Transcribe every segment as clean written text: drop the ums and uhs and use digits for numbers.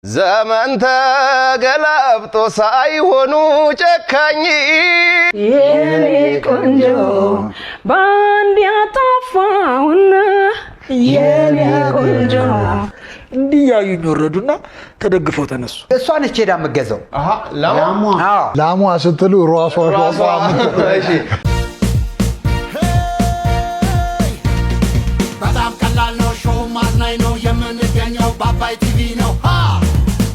ዘመን ተገላብጦ ሳይሆኑ ጨካኝ። የኔ ቆንጆ፣ በአንድ ያጠፋውና የኔ ቆንጆ። እንዲህ ያዩኝ ወረዱና ተደግፈው ተነሱ። እሷ ነች ሄዳ የምገዛው። ላሟ? አዎ። ላሟ ስትሉ ሯሷ ሯሷ። እሺ። በጣም ቀላል ነው፣ show ማዝናኝ ነው። የምንገኘው በአባይ ቲቪ ነው። ሃ!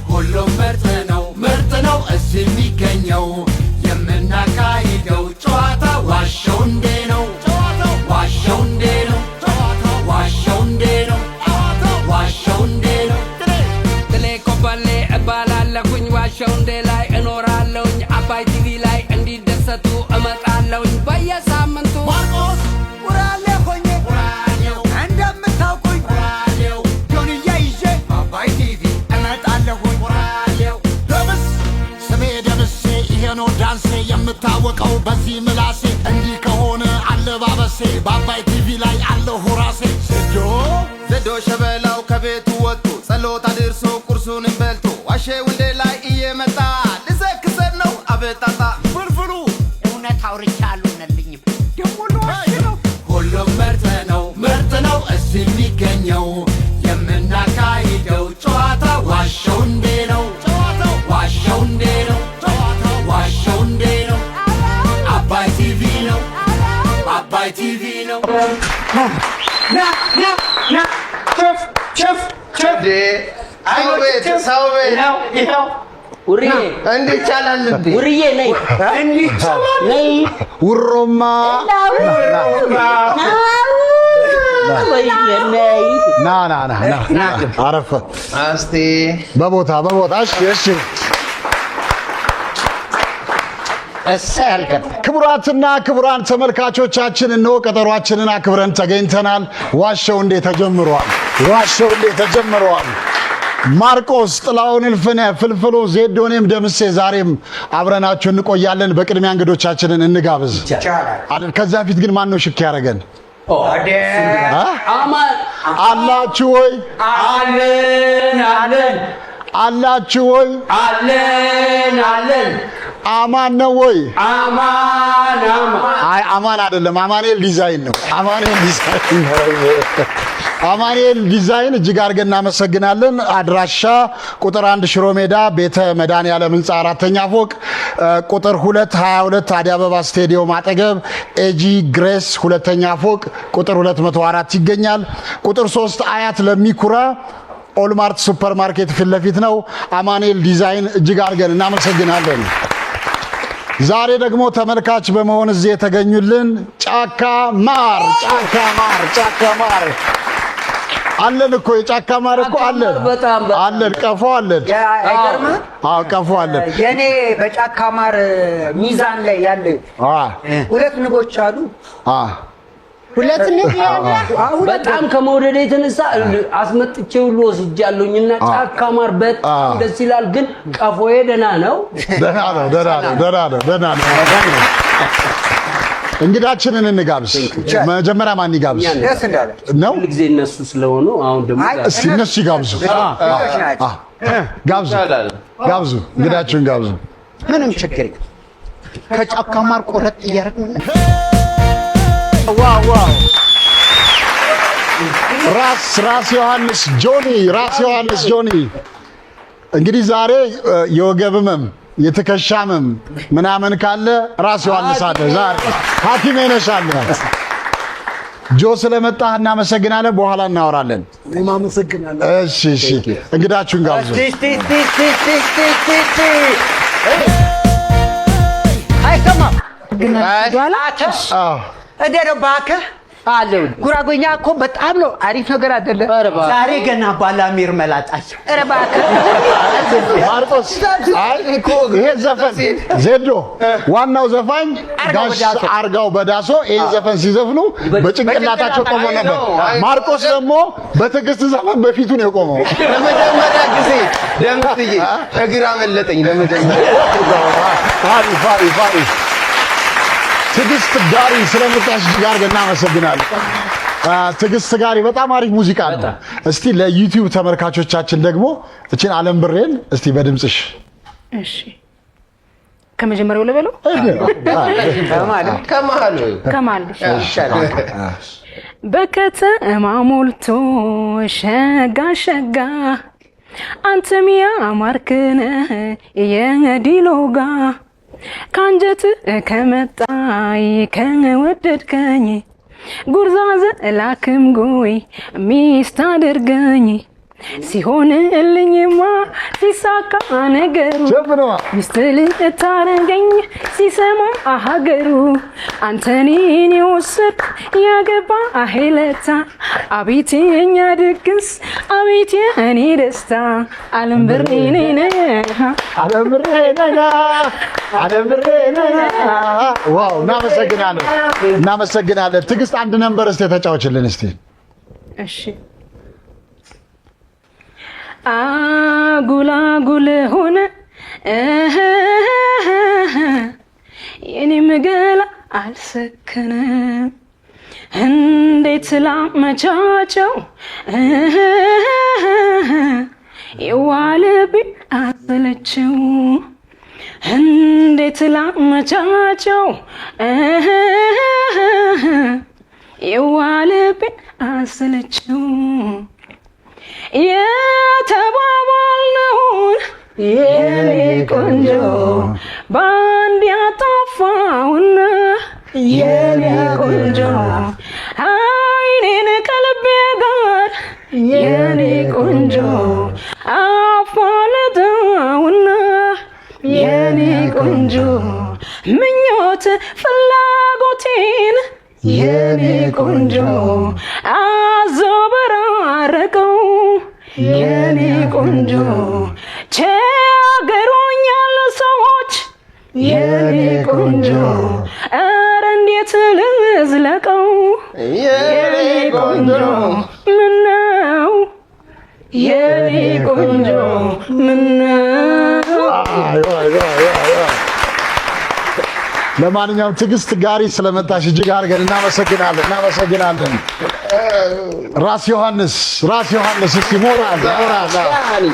ሁሉም ምርጥ ነው፣ ምርጥ ነው እዚህ የሚገኘው። የምናካሂደው ጨዋታ ዋሸው እንዴ ነው። ጨዋታው ዋሸው እንዴ ነው። ጨዋታው ዋሸው እንዴ ነው። ጨዋታው ዋሸው እንዴ ነው። ጥሌ ኮበሌ እባላለሁኝ፣ ዋሸው እንዴ ላይ እኖራለሁኝ። አባይ ቲቪ ላይ እንዲደሰቱ እመጣለሁኝ በየሳምንቱ። ማርቆስ ውራሌ ሆኜ ውራሌው እንደምታውቁኝ ውራሌው ጆንያ ይዤ አባይ ቲቪ እመጣለሁኝ ውራሌው ደምስ ስሜ ደምሴ ይሄ ነው ዳንሴ፣ የምታወቀው በዚህ ምላሴ። እንዲህ ከሆነ አለባበሴ በአባይ ቲቪ ላይ አለሁ ራሴ ዘዶ። ዘዶ ሸበላው ከቤቱ ወጥቶ ጸሎት አድርሶ ቁርሱንም በልቶ ዋሼ ውንዴ ላይ እየመጣ ልዘክሰን ነው አበጣጣ ፍልፍሉ። እውነት አውርቻ አልሆነልኝም። ደግሞ ለዋሽ ነው። ሁሉም ምርጥ ነው፣ ምርጥ ነው እዚህ የሚገኘው። የምናካሂደው ጨዋታ ዋሸው እንዴ ነው። ጨዋታው ዋሸው እንዴ ነው። ጨዋታው ዋሸው እንዴ ነው። አባይ ቲቪ ነው። አባይ ቲቪ ነው። ና ና ና፣ ቸፍ ቸፍ ቸፍ። ሰው ቤት፣ ሰው ቤት። ይኸው ይኸው። ውርዬ። እንዲህ ይቻላል እንዴ? ውርዬ ነይ። እንዲህ ነይ። ውሮማ። ነይ። ና ና ና ና፣ አረፈ። እስቲ። በቦታ በቦታ። እሺ እሺ። እሰይ አልገባ። ክቡራትና ክቡራን ተመልካቾቻችን፣ እነሆ ቀጠሯችንን አክብረን ተገኝተናል። ዋሸው እንዴ ተጀምሯል። ዋሸው እንዴ ተጀምሯል። ማርቆስ፣ ጥላሁን እልፍነ፣ ፍልፍሉ፣ ዜዶ፣ እኔም ደምሴ ዛሬም አብረናችሁ እንቆያለን። በቅድሚያ እንግዶቻችንን እንጋብዝ። ይቻላል። ከዛ ፊት ግን ማን ነው ሽክ ያደረገን? አ? አማን። አላችሁ ወይ? አለን አለን። አላችሁ ወይ? አለን አለን። አማን ነው ወይ? አማን አማን። አይ፣ አማን አይደለም። አማኑኤል ዲዛይን ነው። አማኑኤል ዲዛይን ነው። አማኑኤል ዲዛይን እጅግ አድርገን እናመሰግናለን። አድራሻ ቁጥር 1 ሽሮ ሜዳ ቤተ መድኃኔዓለም ህንፃ አራተኛ ፎቅ፣ ቁጥር 2 22 አዲስ አበባ ስቴዲዮም አጠገብ ኤጂ ግሬስ ሁለተኛ ፎቅ ቁጥር 204 ይገኛል። ቁጥር 3 አያት ለሚኩራ ኦልማርት ሱፐር ማርኬት ፊት ለፊት ነው። አማኑኤል ዲዛይን እጅግ አድርገን እናመሰግናለን። ዛሬ ደግሞ ተመልካች በመሆን እዚህ የተገኙልን ጫካ ማር፣ ጫካ ማር፣ ጫካ ማር አለን እኮ፣ የጫካ ማር እኮ አለን። በጣም በጣም። አለን፣ ቀፎ አለን። አይገርምህ? አዎ፣ ቀፎ አለን። የኔ በጫካ ማር ሚዛን ላይ ያለ ሁለት ንቦች አሉ። ሁለት ንብ ያለ። በጣም ከመውደድ የተነሳ አስመጥቼ ሁሉ ወስጃለሁኝና ጫካ ማር በጣም ደስ ይላል። ግን ቀፎዬ ደህና ነው። ደህና ነው፣ ደህና ነው፣ ደህና ነው፣ ደህና ነው። እንግዳችንን እንጋብዝ። መጀመሪያ ማን ይጋብዝ? ደስ እንዳለ። ነው? ሁል ጊዜ እነሱ ስለሆኑ አሁን ደግሞ አይ፣ እስቲ እነሱ ይጋብዙ። ልጆች ናቸው። ጋብዙ፣ ጋብዙ፣ እንግዳችሁን ጋብዙ። ምንም ችግር የለም። ከጫካ ማር ቆረጥ እያደረግን Wow wow። ራስ ራስ ዮሐንስ ጆኒ፣ ራስ ዮሐንስ ጆኒ። እንግዲህ ዛሬ የወገብ ህመም፣ የትከሻ ህመም ምናምን ካለ ራስ ዮሐንስ አለ። ዛሬ ሐኪሜ ነሽ አለ። ጆ፣ ስለመጣህ እናመሰግናለን። በኋላ እናወራለን። እኔም አመሰግናለሁ። እሺ እሺ፣ እንግዳችሁን ጋብዙ። እስቲ እስቲ እስቲ እስቲ እስቲ እስቲ እስቲ። አይሰማም። አዎ። እንዴ ነው እባክህ? አለው። ጉራጎኛ እኮ በጣም ነው አሪፍ ነገር አይደለ? ኧረ እባክህ። ዛሬ ገና ባላሚር መላጣቸው። ኧረ እባክህ። ማርቆስ፣ አይ፣ ይሄ ዘፈን ዜዶ ዋናው ዘፋኝ አርጋው ጋሽ በዳሶ። አርጋው በዳሶ ይሄን ዘፈን ሲዘፍኑ በጭንቅላታቸው ቆሞ ነበር። ማርቆስ ደግሞ በትዕግስት ዘፈን በፊቱ ነው የቆመው። ለመጀመሪያ ጊዜ ደምስዬ እግር አመለጠኝ። ለመጀመሪያ አሪፍ አሪፍ አሪፍ። ትዕግስት ዳሪ ስለመጣሽ እጅግ አድርገን እናመሰግናለን። ትዕግስት ጋሪ በጣም አሪፍ ሙዚቃ ነው። እስቲ ለ YouTube ተመልካቾቻችን ደግሞ እችን አለም ብሬን እስቲ በድምፅሽ። እሺ፣ ከመጀመሪያው ልበለው? ከመሀሉ። ከመሀል። በከተማ ሞልቶ ሸጋ ሸጋ፣ አንተም ያማርክነህ የዲሎጋ፣ ካንጀት ከመጣይ ከወደድከኝ ጉርዛዘ ላክም ጎይ ሚስት አድርገኝ፣ ሲሆንልኝማ ሲሳካ ነገሩ ሚስት ልታረገኝ ሲሰማ ሀገሩ፣ አንተኔን የወሰድክ ያገባ አሄለታ፣ አቤት የኛ ድግስ፣ አቤት የእኔ ደስታ፣ አለም ብሬ ነይ። አለም ብሬ ነና፣ አለም ብሬ ነና። Wow፣ እናመሰግናለን፣ እናመሰግናለን። ትዕግስት፣ አንድ number እስቲ ተጫዎችልን እስቲ። እሺ። አጉል አጉል ሆነ የኔም ገላ አልሰከነም፣ እንዴት ላመቻቸው የዋለብኝ አሰለችው፣ እንዴት ላመቻቸው የዋለብኝ አሰለችው፣ የተባባልነውን የኔ ቆንጆ በአንድ ያጠፋውና፣ የኔ ቆንጆ አይኔን ከልቤ ጋር የኔ ቆንጆ አፋለጠውና፣ የኔ ቆንጆ ምኞት ፍላጎቴን የኔ ቆንጆ አዘበራረቀው፣ የኔ ቆንጆ ቸግሮኛል ሰዎች፣ የኔ ቆንጆ ኧረ እንዴት ልዝለቀው፣ የኔ ቆንጆ ምነው፣ የኔ ቆንጆ ምነው። ለማንኛውም ትዕግስት ጋሪ ስለመጣሽ እጅግ አድርገን እናመሰግናለን፣ እናመሰግናለን። ራስ ዮሐንስ፣ ራስ ዮሐንስ፣ እስቲ ሞራል ሞራል።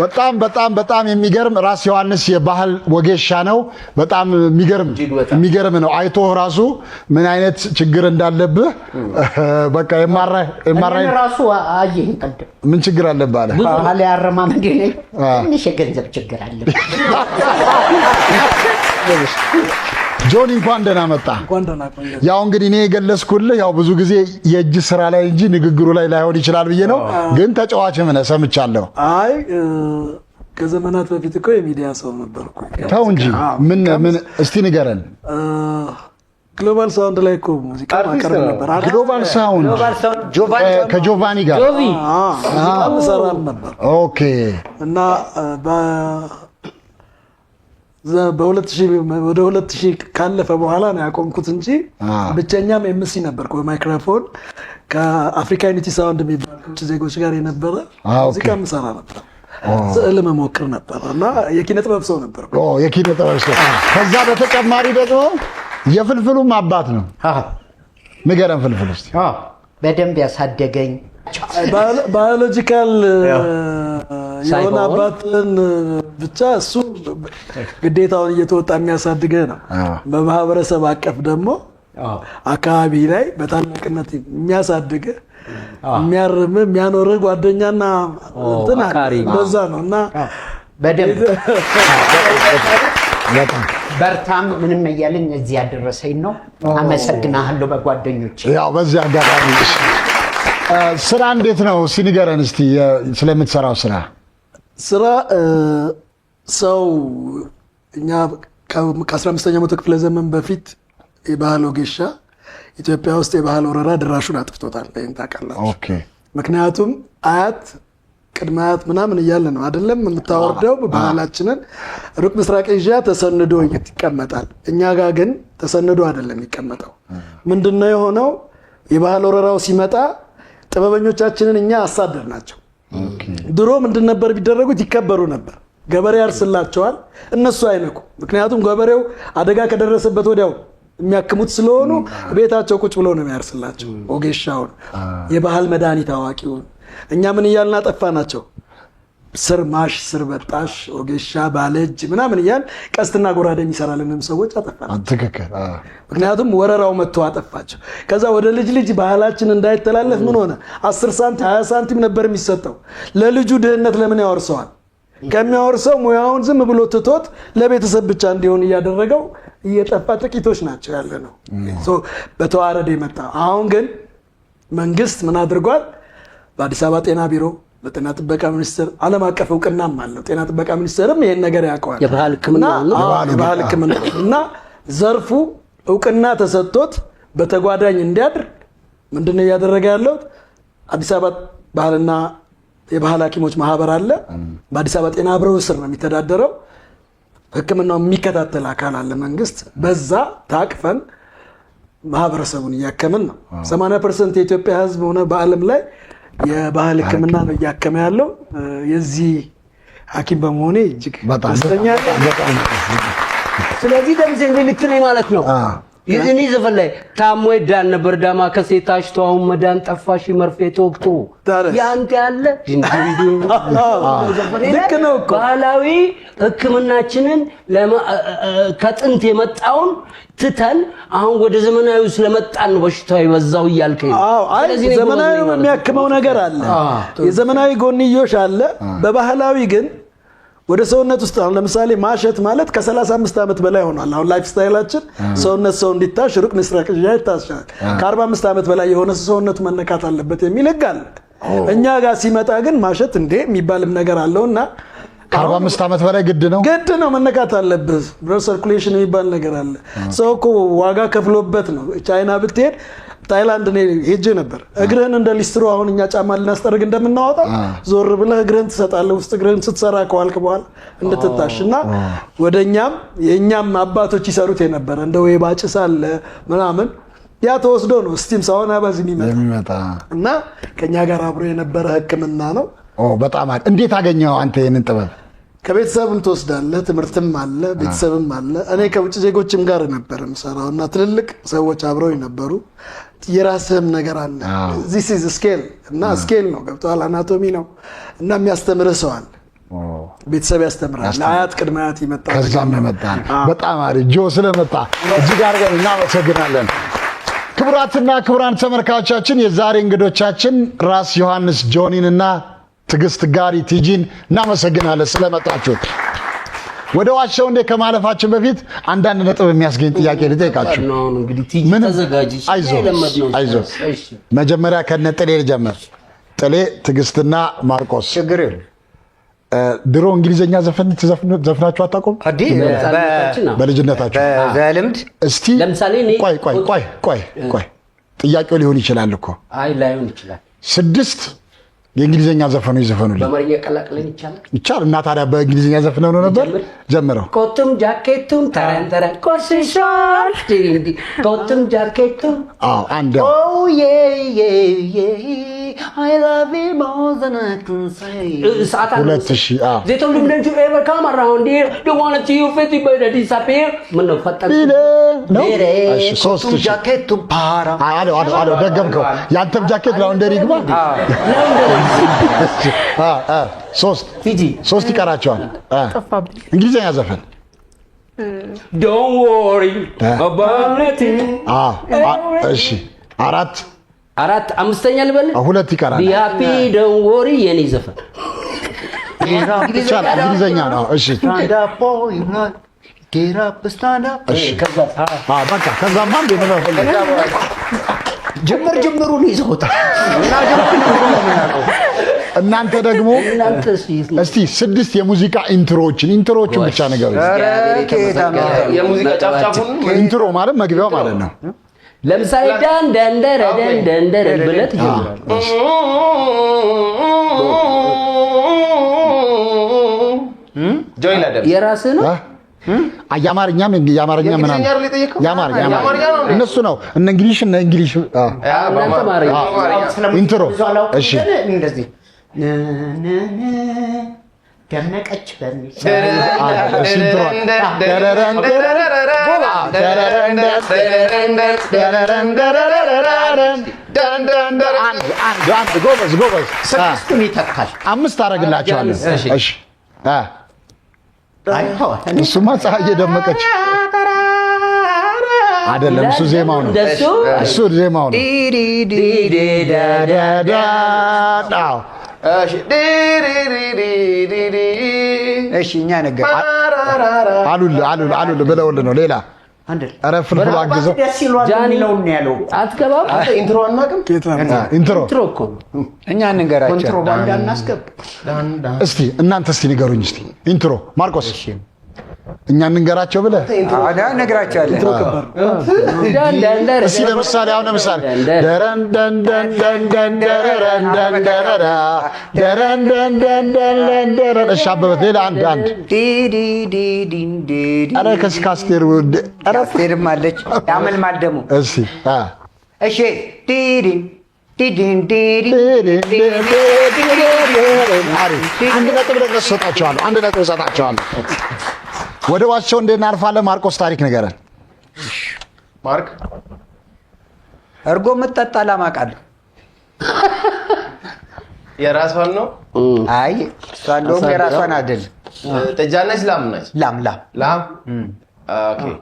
በጣም በጣም በጣም የሚገርም ራስ ዮሐንስ የባህል ወጌሻ ነው። በጣም የሚገርም የሚገርም ነው። አይቶህ ራሱ ምን አይነት ችግር እንዳለብህ በቃ የማራ የማራ እኔን ራሱ አየኝ ቅድም። ምን ችግር አለብህ አለ። ባህል ያረማመድ ነኝ። ትንሽ የገንዘብ ችግር አለ። ጆኒ፣ እንኳን ደህና መጣ። እንኳን ደህና ቆየህ። ያው እንግዲህ እኔ የገለጽኩልህ ያው ብዙ ጊዜ የእጅ ስራ ላይ እንጂ ንግግሩ ላይ ላይሆን ይችላል ብዬ ነው። ግን ተጫዋችም ነህ ሰምቻለሁ። አይ፣ ከዘመናት በፊት እኮ የሚዲያ ሰው ነበርኩ። ተው እንጂ፣ ምን ምን እስቲ ንገረን። ግሎባል ሳውንድ ላይ እኮ ሙዚቃ ማቀርብ ነበር። ግሎባል ሳውንድ ከጆቫኒ ጋር? ሙዚቃ እሰራ ነበር። እና በ2000 ወደ 2000 ካለፈ በኋላ ነው ያቆምኩት እንጂ ብቸኛም MC ነበርኩ። በማይክሮፎን ከአፍሪካ ዩኒቲ ሳውንድ የሚባል ከውጭ ዜጎች ጋር የነበረ ሙዚቃ ምሰራ ነበር። ስዕል መሞክር ነበር እና የኪነ ጥበብ ሰው ነበር። የኪነ ጥበብ ሰው። ከዛ በተጨማሪ ደግሞ የፍልፍሉም አባት ነው። ንገረን ፍልፍል እስኪ። በደንብ ያሳደገኝ። Biological የሆነ አባትን ብቻ እሱ ግዴታውን እየተወጣ የሚያሳድገህ ነው። በማህበረሰብ አቀፍ ደግሞ አካባቢ ላይ በታላቅነት የሚያሳድግህ፣ የሚያርምህ፣ የሚያኖርህ ጓደኛና እንትን አለ። እንደዛ ነው እና በደንብ በርታም ምንም እያለኝ እዚህ ያደረሰኝ ነው። አመሰግናለሁ በጓደኞች። ያው በዚህ አጋጣሚ ስራ እንዴት ነው? እስኪ ንገረን እስቲ ስለምትሰራው ስራ። ስራ ሰው እኛ ከ15ኛው መቶ ክፍለ ዘመን በፊት የባህል ወጌሻ ኢትዮጵያ ውስጥ የባህል ወረራ ድራሹን አጥፍቶታል። ይሄን ታውቃላችሁ። ምክንያቱም አያት ቅድመ አያት ምናምን እያለ ነው አይደለም የምታወርደው ባህላችንን። ሩቅ ምስራቅ ኤዥያ ተሰንዶ ይቀመጣል። እኛ ጋር ግን ተሰንዶ አይደለም የሚቀመጠው። ምንድነው የሆነው? የባህል ወረራው ሲመጣ ጥበበኞቻችንን እኛ አሳደድናቸው። ድሮ ምንድን ነበር ቢደረጉት? ይከበሩ ነበር። ገበሬ ያርስላቸዋል፣ እነሱ አይነኩ። ምክንያቱም ገበሬው አደጋ ከደረሰበት ወዲያው የሚያክሙት ስለሆኑ ቤታቸው ቁጭ ብሎ ነው የሚያርስላቸው። ወጌሻውን የባህል መድኃኒት አዋቂውን እኛ ምን እያልን አጠፋናቸው? ስር ማሽ፣ ስር በጣሽ፣ ወጌሻ፣ ባለእጅ ምናምን እያልን ቀስትና ጎራዴ የሚሰራልንም ሰዎች አጠፋናቸው። ትክክል። ምክንያቱም ወረራው መጥቶ አጠፋቸው። ከዛ ወደ ልጅ ልጅ ባህላችን እንዳይተላለፍ ምን ሆነ? 10 ሳንቲም 20 ሳንቲም ነበር የሚሰጠው። ለልጁ ድህነት ለምን ያወርሰዋል? ከሚያወርሰው ሙያውን ዝም ብሎ ትቶት ለቤተሰብ ብቻ እንዲሆን እያደረገው እየጠፋ ጥቂቶች ናቸው ያለ ነው። በተዋረደ የመጣ። አሁን ግን መንግስት ምን አድርጓል? በአዲስ አበባ ጤና ቢሮ፣ በጤና ጥበቃ ሚኒስቴር ዓለም አቀፍ እውቅናም አለው። ጤና ጥበቃ ሚኒስቴርም ይሄን ነገር ያውቀዋል። የባህል ሕክምና ነው። የባህል ሕክምና እና ዘርፉ እውቅና ተሰጥቶት በተጓዳኝ እንዲያድር ምንድነው እያደረገ ያለው? አዲስ አበባ ባህልና የባህል ሐኪሞች ማህበር አለ። በአዲስ አበባ ጤና ቢሮ ስር ነው የሚተዳደረው። ሕክምናው የሚከታተል አካል አለ መንግስት። በዛ ታቅፈን ማህበረሰቡን እያከምን ነው። 80% የኢትዮጵያ ህዝብ ሆነ በዓለም ላይ የባህል ሕክምና ነው እያከመ ያለው። የዚህ ሐኪም በመሆኔ እጅግ ደስተኛ ነኝ። ስለዚህ ደምሴ እንግዲህ ልክ ነኝ ማለት ነው። እኔ ዘፈን ላይ ታሞ ይዳን ነበር ዳማ ከሴ ታሽቶ አሁን መዳን ጠፋሽ መርፌ ተወግቶ ያንተ ያለ ልክ ነው እኮ። ባህላዊ ሕክምናችንን ከጥንት የመጣውን ትተን አሁን ወደ ዘመናዊው ስለመጣን ነው በሽታው የበዛው እያልከኝ ነው። አዎ፣ አይ ዘመናዊ የሚያክመው ነገር አለ፣ የዘመናዊ ጎንዮሽ አለ። በባህላዊ ግን ወደ ሰውነት ውስጥ አሁን ለምሳሌ ማሸት ማለት ከ35 ዓመት በላይ ሆኗል። አሁን lifestyle ኣችን ሰውነት ሰው እንዲታሽ ሩቅ ምስራቅ ይታሻል። ከ45 ዓመት በላይ የሆነ ሰውነቱ መነካት አለበት የሚል ህግ አለ። እኛ ጋር ሲመጣ ግን ማሸት እንዴ የሚባልም ነገር አለውና ከ45 ዓመት በላይ ግድ ነው፣ ግድ ነው መነካት አለበት። Blood circulation የሚባል ነገር አለ። ሰው እኮ ዋጋ ከፍሎበት ነው። ቻይና ብትሄድ፣ ታይላንድ እኔ ሄጄ ነበር። እግርህን እንደ ሊስትሮ አሁን እኛ ጫማ ልናስጠርግ እንደምናወጣ ዞር ብለህ እግርህን ትሰጣለህ። ውስጥ እግርህን ስትሰራ ከዋልክ በኋላ እንድትታሽ እና ወደኛም የእኛም አባቶች ይሰሩት የነበረ እንደ ወይባ ጭስ አለ ምናምን ያ ተወስዶ ነው steam sauna bath የሚመጣ እና ከኛ ጋር አብሮ የነበረ ሕክምና ነው። በጣም እንዴት አገኘኸው አንተ ይሄንን ጥበብ? ከቤተሰብም ትወስዳለህ፣ ትምህርትም አለ፣ ቤተሰብም አለ። እኔ ከውጭ ዜጎችም ጋር ነበር የምሰራው እና ትልልቅ ሰዎች አብረው ነበሩ። የራስህም ነገር አለ። This is skill እና skill ነው፣ ገብቶሃል? Anatomy ነው እና የሚያስተምርህ ሰው አለ። ቤተሰብ ያስተምራል። አያት ቅድመ አያት ይመጣ ከዛም የመጣ በጣም አሪፍ ጆ ስለመጣ እጅግ አድርገን እናመሰግናለን። ክቡራትና ክቡራን ተመልካቾቻችን የዛሬ እንግዶቻችን ራስ ዮሐንስ ጆኒንና ትዕግስት ጋሪ ቲጂን እናመሰግናለን ስለመጣችሁ። ወደ ዋሻው እንዴ ከማለፋችን በፊት አንዳንድ ነጥብ የሚያስገኝ ጥያቄ ልጠይቃችሁ። አይዞህ። መጀመሪያ ከነ ጥሌ ልጀምር። ጥሌ፣ ትዕግስትና ማርቆስ፣ ድሮ እንግሊዘኛ ዘፈን ዘፍናችሁ አታውቁም? በልጅነታችሁ በልምድ? እስቲ ቆይ ቆይ ቆይ ቆይ ቆይ፣ ጥያቄው ሊሆን ይችላል እኮ። አይ ላይሆን ይችላል። 6 የእንግሊዘኛ ዘፈኖች ዘፈኑልኝ። በአማርኛ ቀላቅለን ይቻላል? ይቻላል። እና ታዲያ በእንግሊዘኛ ዘፍነው ነው ነበር? ጀምረው። ኮቱም ጃኬቱም ተረንተረ ቆሽሿል፣ ኮቱም ጃኬቱም። አዎ አንድ። Oh yeah yeah yeah, I love you more than I can say. 2000። They told him, don't you ever come around here, don't wanna see your face, you better disappear። ምን ነው ፈጠን ነው? እሺ 3000። ጃኬቱም ፓራ። አለው አለው አለው፣ ደገምከው። ያንተም ጃኬት laundry ግባ። ሶስት ሶስት ይቀራቸዋል። እንግሊዘኛ ዘፈን። Don't worry about nothing። እሺ አራት። አራት፣ አምስተኛ ልበል? ሁለት ይቀራል። Be happy, don't worry የኔ ዘፈን። ይቻላል። እንግሊዘኛ ነው። እሺ እሺ፣ በቃ ከዛማ እንዴ ጅምር ጅምሩን ይዘውታል። እናንተ ደግሞ እስቲ 6 የሙዚቃ intro ዎችን intro ዎችን ብቻ ንገሩኝ። የሙዚቃ ጫፍጫፉን Intro ማለት መግቢያው ማለት ነው። ለምሳሌ ዳን ደን ደረ ደን ደን ደረ ብለህ ትጀምራለህ። የራስህ ነው? የአማርኛም የአማርኛ ምናምን የአማርኛ እነሱ ነው እነ English እነ English intro። እሺ እንደዚህ ደመቀች በሚል አንድ ጎበዝ ጎበዝ። ስድስቱን ይተካል። 5 አደርግላቸዋለሁ። እሺ እሱማ ፀሐይ ደመቀች አይደለም፣ እሱ ዜማው ነው። እሱ ዜማው ነው። እሺ እኛ ነገር አሉልህ አሉልህ አሉልህ ብለውልህ ነው። ሌላ ኧረ ፍልፍሉ አግዘው ደስ ይሏል የሚለውን ነው ያለው። አትገባም። አንተ intro አናውቅም። intro intro እኮ እኛ እንንገራቸው። ኮንትሮባንድ አናስገባ። እስቲ እናንተ እስቲ ንገሩኝ እስቲ intro ማርቆስ፣ እኛ እንንገራቸው ብለህ እነግራቸዋለሁ። እስቲ ለምሳሌ አሁን ለምሳሌ ደረን ደን ደን ደን ደን ደረረን ደን ደረራ ደረን ደን ደን ደን ደን ደረን። እሺ አበበት ሌላ አንድ አንድ ኧረ ከስካስቴር ኧረ አስቴርም አለች ያመልማል ደግሞ። እሺ እሺ ዲዲን ዲዲን ዲዲን አሪፍ። 1 ነጥብ ለእነሱ እሰጣቸዋለሁ። 1 ነጥብ እሰጣቸዋለሁ። ወደ ዋቸው እንዴት እናልፋለን? ማርቆስ ታሪክ ንገረን። ማርክ እርጎ የምትጠጣ ላም አውቃለሁ። የራሷን ነው? አይ እሷ እንደውም የራሷን አይደለም። ጥጃ ነች? ላም ነች? ላም ላም ላም። okay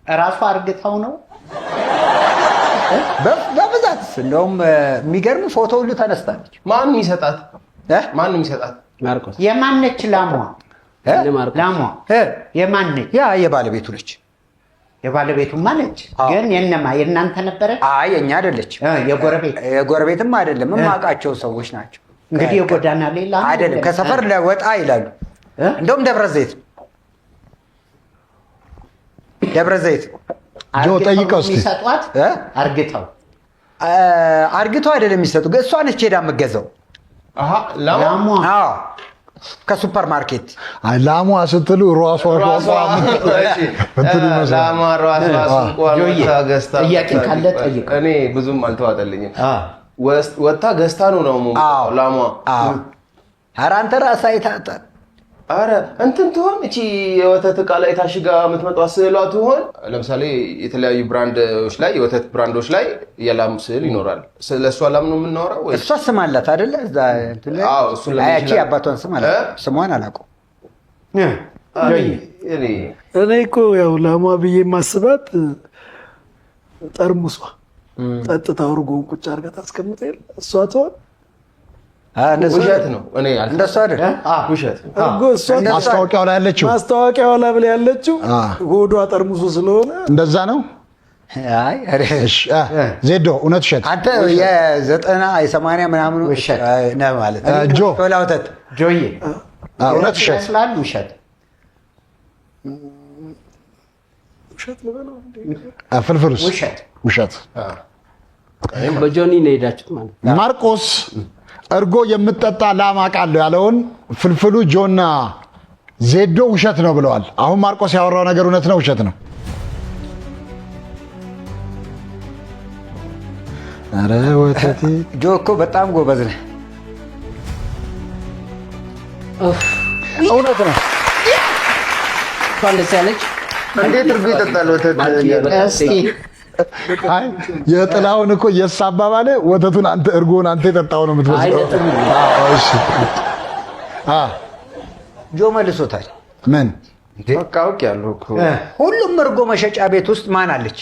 እራሷ አርግታው ነው በብዛት እንደውም የሚገርም ፎቶ ሁሉ ተነስታለች። ማን የሚሰጣት? ማን የሚሰጣት? ማርቆስ የማነች ላሟ? ላሟ የማነች? ያ የባለቤቱ ነች። የባለቤቱማ ነች። ግን የነማ የእናንተ ነበረ? አይ የእኛ አይደለች። የጎረቤት የጎረቤትም አይደለም። የማውቃቸው ሰዎች ናቸው። እንግዲህ የጎዳና ሌላ አይደለም። ከሰፈር ለወጣ ይላሉ። እንደውም ደብረ ዘይት ደብረ ዘይት ጆ ጠይቀው እስቲ። የሚሰጧት አርግተው አርግተው አይደለም የሚሰጡ፣ እሷ ነች ሄዳ የምትገዛው። ላሟ? አዎ ከሱፐር ማርኬት። አይ ላሟ ስትሉ ሯሷ ሯሷ እንትኑ ይመስላል። ላሟ ሯሷ ሱቋን ወጥታ ገዝታ ጥያቄ ካለ ጠይቀው። እኔ ብዙም አልተዋጠልኝም። ወጥታ ገዝታ ነው ነው ላሟ። ኧረ አንተ ራስህ አይተህ አረ እንትን ትሆን እቺ የወተት እቃ ላይ ታሽጋ የምትመጣው ስዕሏ ትሆን? ለምሳሌ የተለያዩ brand ኦች ላይ የወተት brand ኦች ላይ የላም ስዕል ይኖራል። ስለ እሷ ላም ነው የምናወራው ወይ? እሷ ስም አላት አይደለ? እዛ እንትን ላይ አዎ፣ እሱን ለምን አይ፣ ያቺ ይችላል? የአባቷን ስም አላት። ስሟን አላውቀውም። እኔ እኮ ያው ላሟ ብዬ የማስባት ጠርሙሷ ጠጥታ እርጎውን ቁጭ አድርጋ ታስቀምጥ የለ እሷ ትሆን? ውሸት ነው። እኔ እንደሱ አይደል? ውሸት። እርጎ እሷ ማስታወቂያው ላይ ያለችው ማስታወቂያው ላይ ብላ ያለችው ሆዷ ጠርሙሱ ስለሆነ እንደዛ ነው። አይ እሺ ዜዶ እውነት ውሸት? አንተ የ90 የ80 ምናምኑ ነህ ማለት ነው። ጆ ሾላ ወተት ጆዬ እውነት ውሸት? ይመስላል። ውሸት ውሸት ልበለው እንዴ? ፍልፍሉስ? ውሸት ውሸት። በጆኒ ነው የሄዳችሁት ማለት ነው። ማርቆስ እርጎ የምትጠጣ ላም አውቃለሁ ያለውን ፍልፍሉ ጆና ዜዶ ውሸት ነው ብለዋል። አሁን ማርቆስ ያወራው ነገር እውነት ነው ውሸት ነው? ኧረ ወተቴ ጆ እኮ በጣም ጎበዝ ነህ። እውነት ነው። እንኳን ደስ ያለች። እንዴት እርጎ ይጠጣል ወተት? እስቲ አይ የጥላሁን እኮ የእሱ አባባል ወተቱን አንተ እርጎውን አንተ የጠጣው ነው የምትመስለው። አዎ እሺ። ጆ መልሶታል። ምን በቃ አውቄያለሁ እኮ። ሁሉም እርጎ መሸጫ ቤት ውስጥ ማን አለች?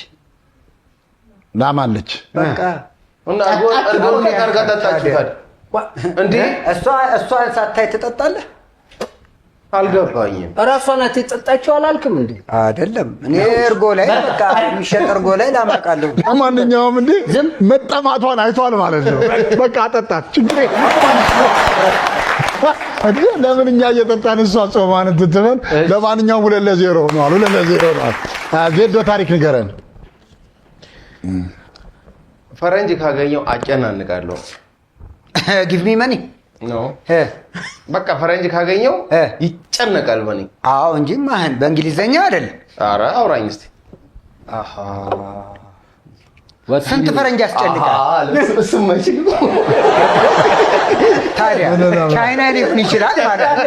ላም አለች። በቃ እና እርጎ እንዴት አድርጋ ጠጣችሁ ታዲያ? እንዴ እሷን ሳታይ ትጠጣለህ? አልገባኝም። እራሷ ናት የጠጣችው አላልክም እንዴ? አይደለም እኔ እርጎ ላይ በቃ የሚሸጥ እርጎ ላይ ላም አውቃለሁ። ለማንኛውም እንዴ መጠማቷን አይቷል ማለት ነው። በቃ አጠጣት፣ ችግር የለም። ለምን እኛ እየጠጣን እሷ ጾሟን እንትን ትበል። ለማንኛውም 2-0 ሆኗል። 2-0 ሆኗል። ዜዶ ታሪክ ንገረን። ፈረንጅ ካገኘው አጨናንቃለሁ። Give me money ነው በቃ ፈረንጅ ካገኘው ይጨነቃል በኔ። አዎ እንጂ ማህን በእንግሊዘኛ አይደለም። ኧረ አውራኝ እስቲ። አሃ ስንት ፈረንጅ ያስጨንቃል? እሱም አይችልም። ታዲያ ቻይና ሊሆን ይችላል ማለት ነው።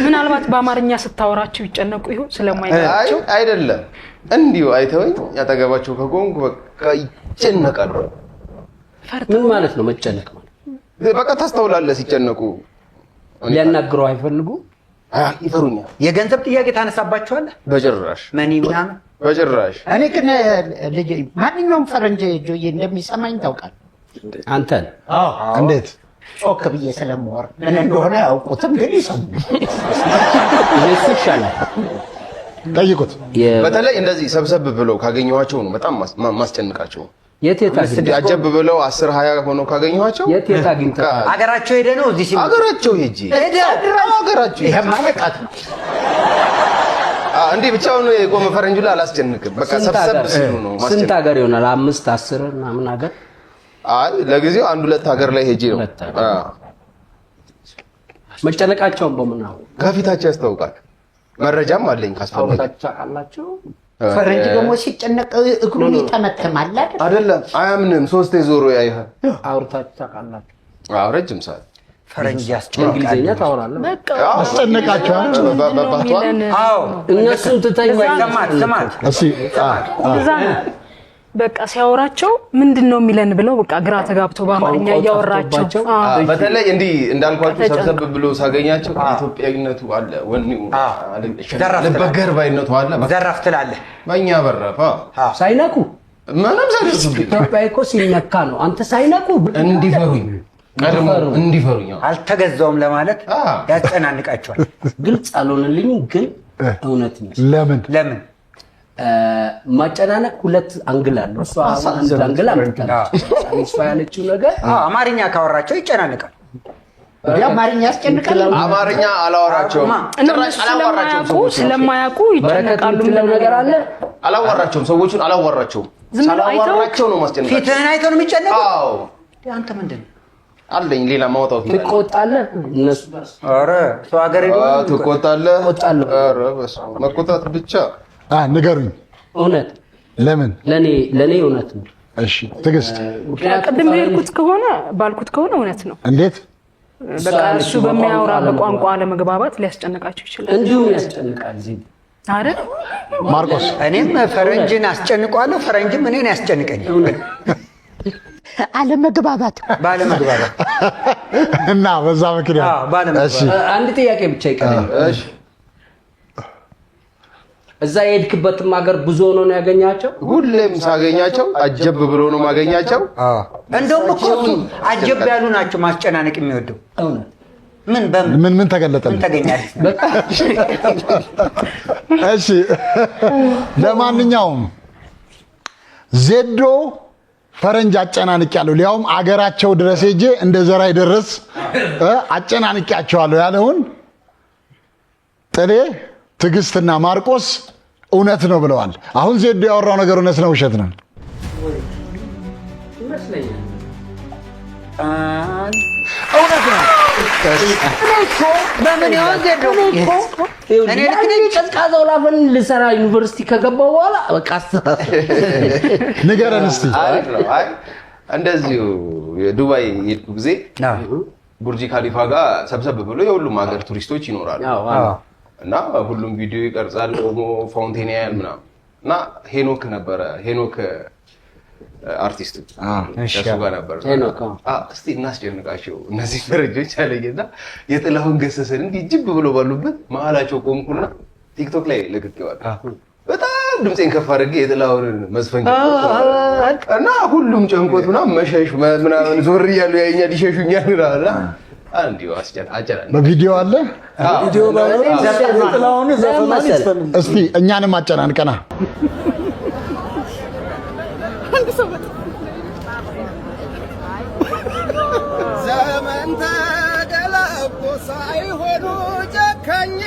ምናልባት በአማርኛ ስታወራቸው ይጨነቁ ይሆን ስለማይገባቸው? አይ አይደለም፣ እንዲሁ አይተውኝ ያጠገባቸው ከቆምኩ በቃ ይጨነቃሉ። ምን ማለት ነው መጨነቅ ማለት? በቃ ታስተውላለህ ሲጨነቁ። ሊያናግረው አይፈልጉ? ይፈሩኛል። የገንዘብ ጥያቄ ታነሳባቸዋለህ? በጭራሽ። Money ምናምን? በጭራሽ። እኔ ግን ልጅ ማንኛውም ፈረንጅ ጆዬ እንደሚሰማኝ ታውቃለህ። አንተን? እንዴት? ጮክ ብዬ ስለማወራ ምን እንደሆነ አያውቁትም፣ ግን ይሰሙኛል። የእሱ ይሻላል። ጠይቁት። በተለይ እንደዚህ ሰብሰብ ብለው ካገኘኋቸው ነው በጣም ማስጨንቃቸው። የት የት አግኝተህ? አጀብ ብለው 10 20 ሆነው ካገኘኋቸው። የት የት አግኝተህ? አገራቸው ሄደህ ነው እዚህ ሲመጡ? አገራቸው ሄጄ። ሄደህ? አገራቸው ሄጄ። ይሄማ ንቀት ነው። እንዲህ ብቻውን የቆመ ፈረንጁ ላይ አላስጨንቅም። በቃ ስንት ሰብሰብ ሀገር? ሲሉ ነው ስንት ማስጨንቅ። ሀገር ይሆናል? 5 10 ምናምን ሀገር? አይ ለጊዜው አንድ ሁለት ሀገር ላይ ሄጄ ነው። መጨነቃቸውን በምን አወቅ? ከፊታቸው ያስታውቃል። መረጃም አለኝ ካስፈለገ። አውርታችሁ ታውቃላችሁ? ፈረንጅ ደግሞ ሲጨነቅ እግሩን ይጠመጥማል አይደል? አይደለም፣ አያምንም። ሶስቴ ዞሮ ያይሃል። አውርታችሁ ታውቃላችሁ? አዎ፣ ረጅም ሰዓት። ፈረንጅ ያስጨንቃል። እንግሊዝኛ ታወራለህ? በቃ አስጨነቃቸዋል። የሚለን አዎ፣ እነሱን ትተኝ ስማት ስማት። እስቲ እዛ ነው በቃ ሲያወራቸው ምንድን ነው የሚለን ብለው በቃ ግራ ተጋብተው በአማርኛ ቋንቋው እያወራቸው ጠፍቶባቸው። በተለይ እንዲህ እንዳልኳቸው ተጨንቀው። ሰብሰብ ብሎ ሳገኛቸው ኢትዮጵያዊነቱ አለ፣ ወኔው አለ፣ ዘራፍ ልበገር ባይነቱ አለ። በቃ ዘራፍ ትላለህ። በእኛ በረፋ ሳይነኩ ምንም ሳይደርስብኝ። ኢትዮጵያ እኮ ሲነካ ነው። አንተ ሳይነኩ እንዲፈሩኝ ቀድሞ እንዲፈሩኝ አልተገዛውም ለማለት ያስጨናንቃቸዋል። ግልጽ አልሆነልኝም፣ ግን እውነት ነው። ለምን ለምን? ማጨናነቅ ሁለት angle አለው። እሷ አሁን አንድ angle አምጥታለች። እሷ ያለችው ነገር አማርኛ ካወራቸው ይጨናንቃል። እንዴ አማርኛ ያስጨንቃል? አማርኛ አላወራቸውም። እነሱ ስለማያውቁ ይጨነቃሉ። የምትለው ነገር አለ? አላወራቸውም፣ ሰዎቹን አላወራቸውም። ዝም ብለው አይተው? ሳላወራቸው ነው ማስጨነቃቸው። ፊትህን አይተው ነው የሚጨነቁት? አዎ። አንተ ምንድን ነው አለኝ ሌላ ማውጣት ትቆጣለህ? እነሱ ኧረ ሰው ሀገር ሄዶ ትቆጣለህ? እቆጣለሁ። ኧረ በስመ አብ፣ መቆጣት ብቻ። ንገሩኝ። እውነት ለምን? ለኔ እውነት ነው። እሺ ትዕግስት፣ ቅድም በሄድኩት ከሆነ ባልኩት ከሆነ እውነት ነው። እንዴት? በቃ እሱ በሚያወራ በቋንቋ አለመግባባት ሊያስጨንቃቸው ይችላል። እንዲሁም ያስጨንቃል። ዜድ አይደል? ማርቆስ፣ እኔም ፈረንጅን አስጨንቀዋለሁ፣ ፈረንጅም እኔን ያስጨንቀኛል። አለመግባባት ባለመግባባት እና በዛ ምክንያት ባለመግባባት። እሺ አንድ ጥያቄ ብቻ ይቀረኛል። እሺ። እዛ የሄድክበትም ሀገር ብዙ ሆኖ ነው ያገኛቸው? ሁሌም ሳገኛቸው አጀብ ብሎ ነው ማገኛቸው። እንደውም እኮ እሱ አጀብ ያሉ ናቸው ማስጨናነቅ የሚወደው። እውነት ምን በምን ምን ምን ተገለጠልህ? ምን ተገኛለህ? እሺ ለማንኛውም ዜዶ ፈረንጅ አጨናንቄያለሁ፣ ሊያውም አገራቸው ድረስ ሄጄ እንደ ዘራይ ደረስ አጨናንቄያቸዋለሁ ያለውን ጥሌ ትዕግስትና ማርቆስ እውነት ነው ብለዋል። አሁን ዜዶ ያወራው ነገር እውነት ነው ውሸት ነው? ይመስለኛል። እውነት ነው። በምን ይሆን ዜዶ? እኔ ልክ ነኝ? ቀዝቃዛው ላፈን ልሰራ ዩኒቨርሲቲ ከገባሁ በኋላ በቃ አስተሳሰብ ንገረን እስቲ። አሪፍ ነው። አይ እንደዚሁ የዱባይ የሄድኩ ጊዜ ቡርጂ ካሊፋ ጋር ሰብሰብ ብሎ የሁሉም ሀገር ቱሪስቶች ይኖራሉ እና ሁሉም ቪዲዮ ይቀርጻል፣ ቆሞ fountain ያያል ምናምን። እና ሄኖክ ነበረ፣ ሄኖክ አርቲስቱ ከእሱ ጋር ነበር። ሄኖክ፣ እስቲ እናስጨንቃቸው እነዚህ ፈረንጆች አለኝና የጥላሁን ገሰሰን እንዲህ ጅብ ብሎ ባሉበት መሀላቸው ቆምኩና ቲክቶክ ላይ ለቅቄዋለሁ። በጣም ድምፄን ከፍ አድርጌ የጥላሁንን መዝፈን ጀመርኩ እና ሁሉም ጨንቆት ምናምን መሸሽ ምናምን ዞር እያሉ ያየኛል፣ ይሸሹኛል ምናምን። እንዲሁ አጨናነቅ። በቪዲዮ አለ። ቪዲዮ ባይኖር የጥላሁን ዘፈኗን ይዝፈንልን። እስቲ እኛንም አጨናንቀና። ዘመን ተገላብጦ ሳይሆኑ ጨካኝ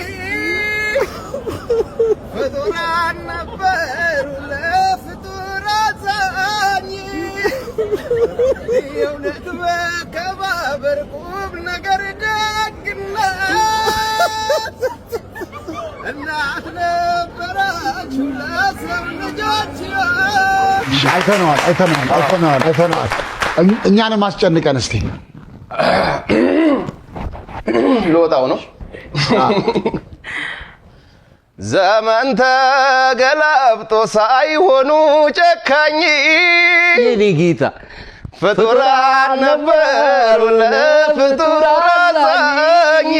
ፍጡራን ነበሩ ለፍጡር አዛኝ። የእውነት መከባበር ቁም ነገር ደግነት እናት ነበራችሁ ለሰው ልጆች። አይተነዋል፣ አይተነዋል፣ አይተነዋል፣ አይተነዋል። እኛንም አስጨንቀን እስቲ። ልወጣው ነው። ዘመን ተገላብጦ ሳይሆኑ ጨካኝ፣ የኔ ጌታ፣ ፍጡራን ነበሩ ለፍጡር አዛኝ።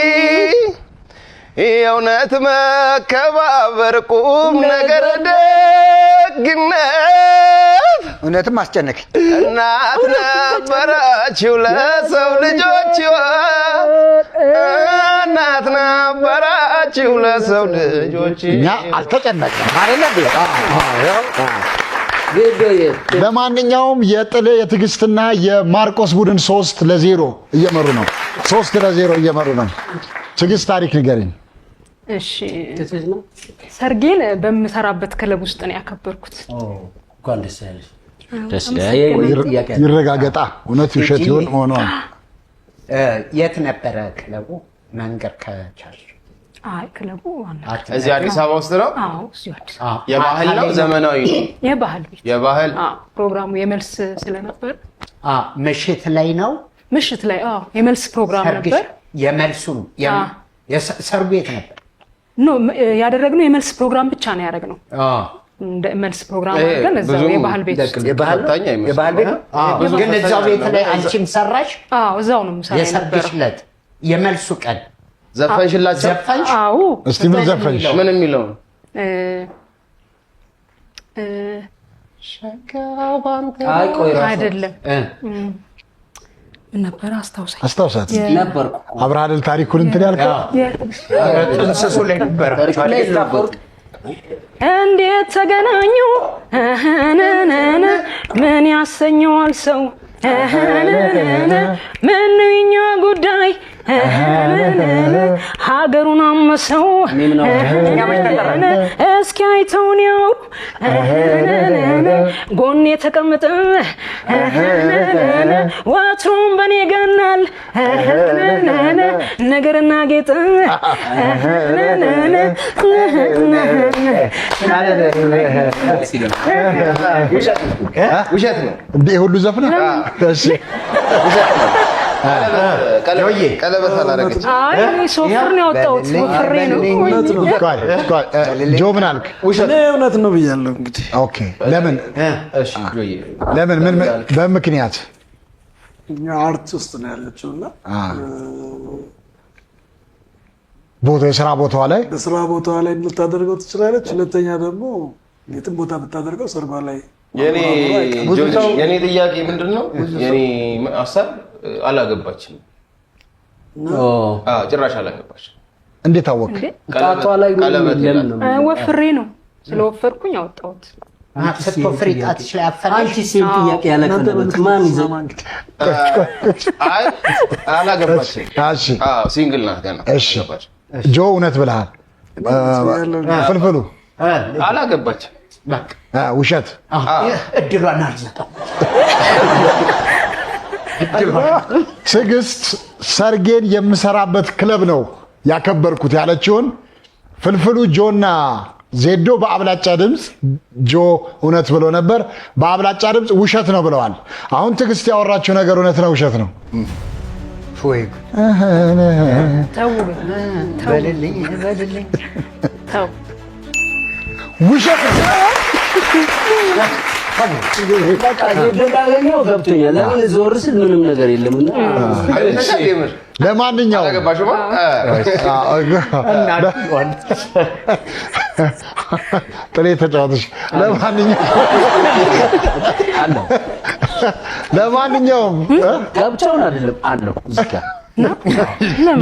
የእውነት መከባበር፣ ቁም ነገር፣ ደግነት፣ እውነትም አስጨነቀኝ። እናት ነበራችሁ ለሰው ልጆች ሕይወት፣ እናት ነበራችሁ ለሰው ልጆች። እኛ አልተጨነቅንም አይደለ? ለማንኛውም የጥሌ፣ የትዕግስትና የማርቆስ ቡድን 3-0 እየመሩ ነው። 3-0 እየመሩ ነው። ትዕግስት፣ ታሪክ ንገሪኝ። እሺ፣ ሰርጌን በምሰራበት ክለብ ውስጥ ነው ያከበርኩት። እንኳን ደስ ያለሽ። ደስ ይረጋገጣ እውነት ውሸት ይሁን መሆኗን። የት ነበረ ክለቡ? መንገር ከቻልሽ። አይ፣ ክለቡ ዋና እዚህ አዲስ አበባ ውስጥ ነው። አዎ፣ እዚሁ አዲስ አበባ። የባህል ነው ዘመናዊ ነው? የባህል ቤት። የባህል። አዎ፣ ፕሮግራሙ የመልስ ስለነበር። ምሽት ላይ ነው? ምሽት ላይ፣ አዎ፣ የመልስ ፕሮግራም ሰርግሽ? ነበር። የመልሱን ሰርጉ የት ነበር? No፣ ያደረግነው የመልስ ፕሮግራም ብቻ ነው ያደረግነው። እንደ መልስ ፕሮግራም አድርገን እዛው የባህል ቤት ውስጥ። የባህል የባህል ቤት ነው? ግን እዛው ቤት ላይ አንቺም ሰራሽ? አዎ፣ እዛው ነው የምሰራው የሰርግሽ የነበረው። ዕለት የመልሱ ቀን ዘፈንሽላቸው? ዘፈንሽ? አዎ። እስቲ ምን ዘፈንሽ? ምን የሚለው? እ እ አይ ቆይ ራሱ አይደለም፣ ምን ነበረ፣ አስታውሳኝ። አስታውሳት። ነበርኩ። አብርሃ አይደል ታሪኩን እንትን ያልከው? ጥንስሱ ላይ ነበር። ላይ ነበርኩ። እንዴት ተገናኙ እህነነነ፣ ምን ያሰኘዋል ሰው እህነነነ፣ ምን ነው የኛ ጉዳይ እህነነነ፣ ሀገሩን አመሰው እህነነነ፣ እስኪ አይተውን ያው እህነነነ፣ ጎኔ ተቀምጠ እህነነነ፣ ወትሮም በኔ ገናል እህነነነ፣ ነገርና ጌጥ እህነነነ። ውሸት ነው። እንዴ፣ ሁሉ ዘፍነ? እሺ። ቀለበት አላደረገችም። አይ፣ እኔ ሶፍር ነው ያወጣሁት፣ ወፍሬ ነው። ቆይ ቆይ፣ ጆ ምን አልክ? እኔ እውነት ነው ብያለሁ። እንግዲህ Okay፣ ለምን ለምን ምን በምክንያት? እኛ art ውስጥ ነው ያለችው እና ቦታ የስራ ቦታዋ ላይ። በስራ ቦታዋ ላይ ልታደርገው ትችላለች። ሁለተኛ ደግሞ የትም ቦታ ብታደርገው ሰርጓ ላይ የኔ ጥያቄ ምንድን ነው? የኔ ሀሳብ አላገባችም። አዎ፣ ጭራሽ አላገባችም። እንዴት አወቅ? ጣቷ ላይ ቀለበት ለምን ነው? ወፍሬ ነው፣ ስለወፈርኩኝ አወጣሁት። ስትወፍሪ ጣትሽ ላይ አፈነሽ? አንቺ same ጥያቄ ያለ ቀለበት ማን ይዘ አይ፣ አላገባችም። እሺ። አዎ፣ single ናት ገና። እሺ ጆ፣ እውነት ብለሃል። ፍልፍሉ? አላገባችም። ውሸት። እድሏን አልሰጠም። ትዕግስት ሰርጌን የምሰራበት ክለብ ነው ያከበርኩት ያለችውን ፍልፍሉ፣ ጆና ዜዶ በአብላጫ ድምፅ ጆ እውነት ብሎ ነበር። በአብላጫ ድምፅ ውሸት ነው ብለዋል። አሁን ትዕግስት ያወራችው ነገር እውነት ነው ውሸት ነው? ወይ! ተው ግን፣ ተው። በልልኝ በልልኝ። ተው። ውሸት ነው። በቃ ዜዶ ገብቶኛል። ለምን ዞር ስል ምንም ነገር የለም እና ለማንኛውም ጥሌ ተጫወተች። ለማንኛውም ጋብቻውን አይደለም አለው እዚህ ጋር።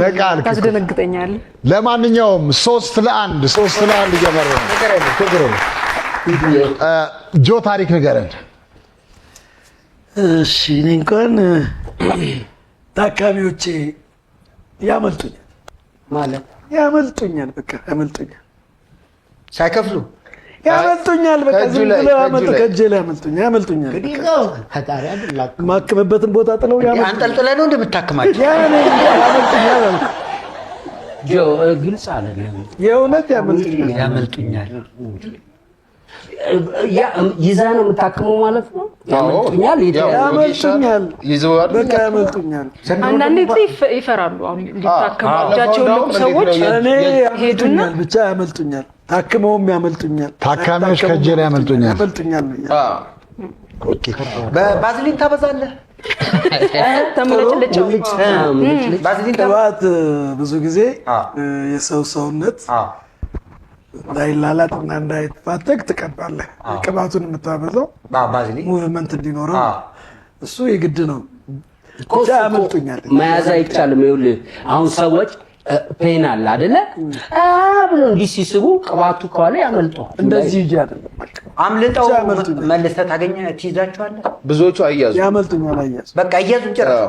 ነቃ አልክ እኮ። ታስደነግጠኛለህ። ለማንኛውም 3-1፣ 3-1 እየመሩ ነው። ችግር የለም። ጆ፣ ታሪክ ንገረን። እሺ፣ እኔ እንኳን ታካሚዎቼ ያመልጡኛል። ማለት? ያመልጡኛል፣ በቃ ያመልጡኛል። ሳይከፍሉ? ያመልጡኛል። በቃ ከእጁ ዝም ላይ፣ ብለው ከእጁ ያመልጡ ላይ። ከእጄ ላይ ያመልጡኛል፣ ያመልጡኛል። እንግዲህ ፈጣሪ አይደላችሁ። የማክምበትን ቦታ ጥለው ያመልጡኛል። አንጠልጥለህ ነው እንደምታክማቸው? ያኔ ያመልጡኛል አልኩ። ጆ፣ ግልጽ አይደለም። የእውነት ያመልጡኛል። ያመልጡኛል። ይዛ ነው የምታክመው ማለት ነው። ያመልጡኛል፣ ያመልጡኛል፣ በቃ ያመልጡኛል። አንዳንዴ ጊዜ ይፈራሉ። አሁን ሊታከሙ እጃቸውን ለቁ ሰዎች እኔ ያመልጡኛል፣ ብቻ ያመልጡኛል። ታክመውም ያመልጡኛል። ታካሚዎች ከእጄ ላይ ያመልጡኛል። ያመልጡኛል ነው። በባዝሊን ታበዛለህ? ተመለጭልጭ ቅባት ብዙ ጊዜ የሰው ሰውነት እንዳይላላጥ እና እንዳይፋተግ ትቀባለህ። ቅባቱን የምታበዛው movement እንዲኖረው እሱ የግድ ነው። ብቻ ያመልጡኛል። መያዝ አይቻልም። ይኸውልህ አሁን ሰዎች pain አለ አይደለ ብሎ እንዲህ ሲስቡ ቅባቱ ከኋላ ያመልጠዋል። እንደዚህ ይዤ አይደለም አምልጠው መልሰህ ታገኘ ትይዛቸዋለህ። ብዙዎቹ አያዙ ያመልጡኛል። አያዙ በቃ እያዙ ጨረሱ።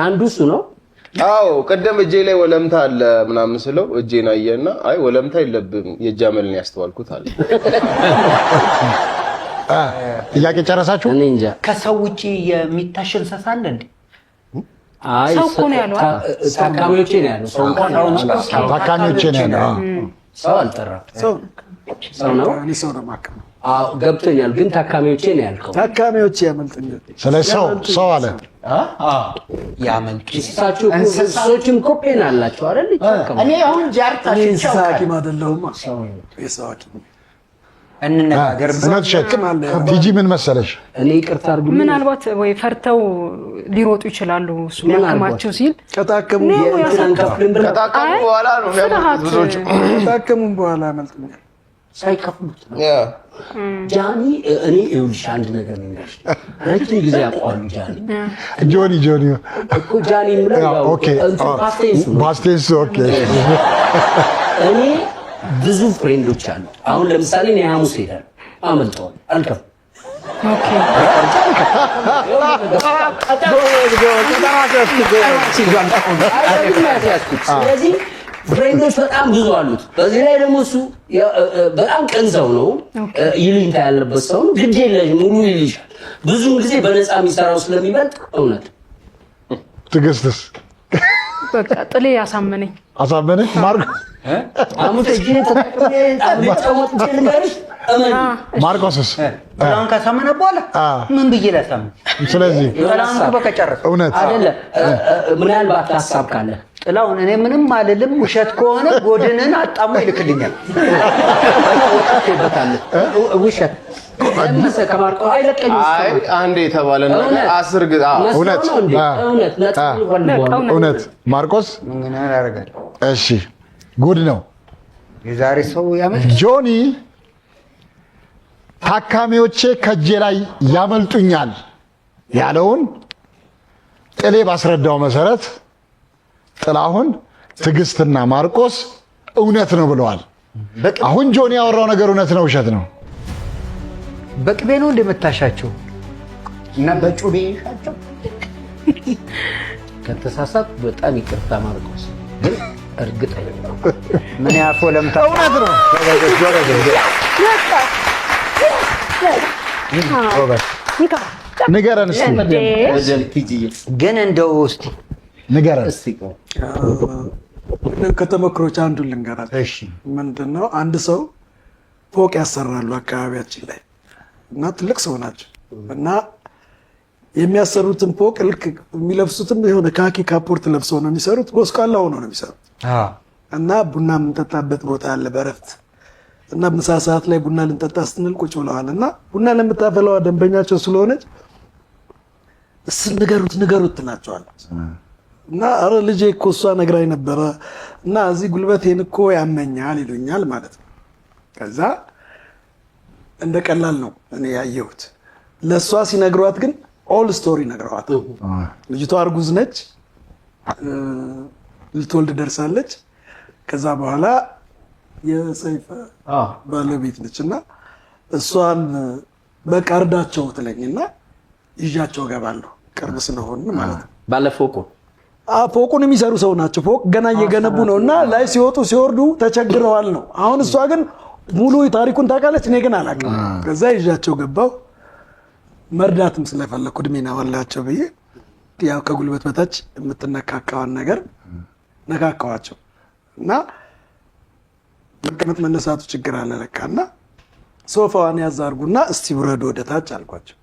አንዱ እሱ ነው። አዎ ቅድም እጄ ላይ ወለምታ አለ ምናምን ስለው እጄን አየና አይ ወለምታ የለብም የእጅ አመል ነው ያስተዋልኩት አለ። ጥያቄ ጨረሳችሁ? እኔ እንጃ። ከሰው ውጪ የሚታሽ እንስሳ አለ እንዴ? አይ ሰው እኮ ነው ያለው። ታካሚዎቼ ነው ያለው። ሰው እንኳን ታካሚዎቼ ነው ያለው። ሰው አልጠራም። ሰው ነው። እኔ ሰው ነው የማክመው። አዎ ገብቶኛል። ግን ታካሚዎቼ ነው ያልከው። ታካሚዎቼ ያመልጡኛል። ስለዚህ ሰው ሰው አለ ያመልጡ እንስሳችሁ እኮ እንስሶችም እኮ pain አላቸው አይደል? ይታከማሉ። እኔ አሁን ጃርት እኔ አሽቼ እንስሳ አውቃለሁ። ሐኪም አይደለሁማ። የሰው ሐኪም እንነጋገር። እውነት ሸት ቲጂ ምን መሰለሽ፣ እኔ ይቅርታ አድርጉልኝ። ምናልባት ወይ ፈርተው ሊሮጡ ይችላሉ። እሱ ሊያክማቸው ሲል ከታከሙ ነው የእንትን ያሳክማል። አንከፍልም ብለው ከታከሙ አይ፣ በኋላ ነው የሚያመልጡት ፍርሃት ብዙዎቹ። ከታከሙም በኋላ ያመልጡኛል። ሳይከፍሉት ነው። ያ ጃኒ እኔ ይኸውልሽ አንድ ነገር ነው የምልሽ። ረጅም ጊዜ ያውቀዋሉ ጃኒ ጆኒ ጆኒ እኮ ጃኒ የምለው ያው okay እንትን past tense ነው። past tense okay እኔ ብዙ friend ኦች አሉ። አሁን ለምሳሌ እኔ ሐሙስ ሄዳለሁ፣ አመልጠዋል፣ አልከፍልም። okay ስለዚህ friend ኦች በጣም ብዙ አሉት። በዚህ ላይ ደግሞ እሱ በጣም ቅን ሰው ነው፣ ይሉኝታ ያለበት ሰው ነው። ግድ የለሽ ሙሉ ይልሻል። ብዙውን ጊዜ በነፃ የሚሰራው ስለሚበልጥ እውነት ትዕግስትስ በቃ ጥሌ ያሳመነኝ አሳመነሽ? ማርቆስ ሐሙስ እጄ ተጠቅሜ ወጥቼ ልንገርሽ እመኚ። ማርቆስስ ጥላሁን ካሳመነ በኋላ ምን ብዬ ላሳምን? ስለዚህ ጥላሁን እኮ በቃ ጨረሰ። እውነት አይደለ ምናልባት ሀሳብ ካለ ጥላሁን እኔ ምንም አልልም። ውሸት ከሆነ ጎድንን አጣሞ ይልክልኛል። ወጥቼበታለሁ። ውሸት ለመሰ ከማርቆ አይለቀኝም። አይ አንዴ የተባለ ነገር እውነት። 10 ጊዜ አዎ። መስሎ እውነት። ነው እንዴ? እውነት ነጥብ ይፈልገዋል። እውነት ማርቆስ ምን ያደርጋል? እሺ ጉድ ነው። የዛሬ ሰው ያመልጥ። ጆኒ ታካሚዎቼ ከእጄ ላይ ያመልጡኛል ያለውን ጥሌ ባስረዳው መሰረት ጥላሁን፣ ትዕግስትና ማርቆስ እውነት ነው ብለዋል። አሁን ጆኒ ያወራው ነገር እውነት ነው ውሸት ነው? በቅቤ ነው እንደመታሻቸው እና በጩቤ ይሻቸው። ከተሳሳትኩ በጣም ይቅርታ ማርቆስ፣ ግን እርግጠኛ ነኝ። ምን ያፎ ለምታ እውነት ነው። ጎበዝ። ንገረን እስኪ ግን እንደው እስቲ ንገረን። ከተሞክሮች አንዱን ልንገራቸው። እሺ ምንድን ነው አንድ ሰው ፎቅ ያሰራሉ አካባቢያችን ላይ እና ትልቅ ሰው ናቸው እና የሚያሰሩትን ፎቅ ልክ የሚለብሱትም የሆነ ካኪ ካፖርት ለብሰው ነው የሚሰሩት። ጎስቋላ ሆኖ ነው የሚሰሩት እና ቡና የምንጠጣበት ቦታ አለ በረፍት እና ምሳ ሰዓት ላይ ቡና ልንጠጣ ስንል ቁጭ ብለዋል እና ቡና ለምታፈላዋ ደንበኛቸው ስለሆነች እስ ንገሩት ንገሩት ትላቸዋለች። እና አረ ልጄ እኮ እሷ ነግራኝ ነበረ እና እዚህ ጉልበቴን እኮ ያመኛል ይሉኛል ማለት ነው። ከዛ እንደ ቀላል ነው እኔ ያየሁት። ለእሷ ሲነግሯት ግን all story ነግረዋት። ልጅቷ እርጉዝ ነች፣ ልትወልድ ደርሳለች። ከዛ በኋላ የሰይፈ ባለቤት ነች እና እሷን በቃ እርዳቸው ትለኝና ይዣቸው እገባለሁ ቅርብ ስለሆን ማለት ነው። ባለፈው እኮ ፎቁን የሚሰሩ ሰው ናቸው። ፎቅ ገና እየገነቡ ነው እና ላይ ሲወጡ ሲወርዱ ተቸግረዋል ነው። አሁን እሷ ግን ሙሉ ታሪኩን ታውቃለች፣ እኔ ግን አላውቅም። ከዛ ይዣቸው ገባሁ። መርዳትም ስለፈለኩ እድሜን አወላቸው ብዬ ያው ከጉልበት በታች የምትነካካዋን ነገር ነካካዋቸው እና መቀመጥ መነሳቱ ችግር አለ ለካ እና ሶፋዋን ያዝ አድርጉና እስቲ ውረዱ ወደ ታች አልኳቸው።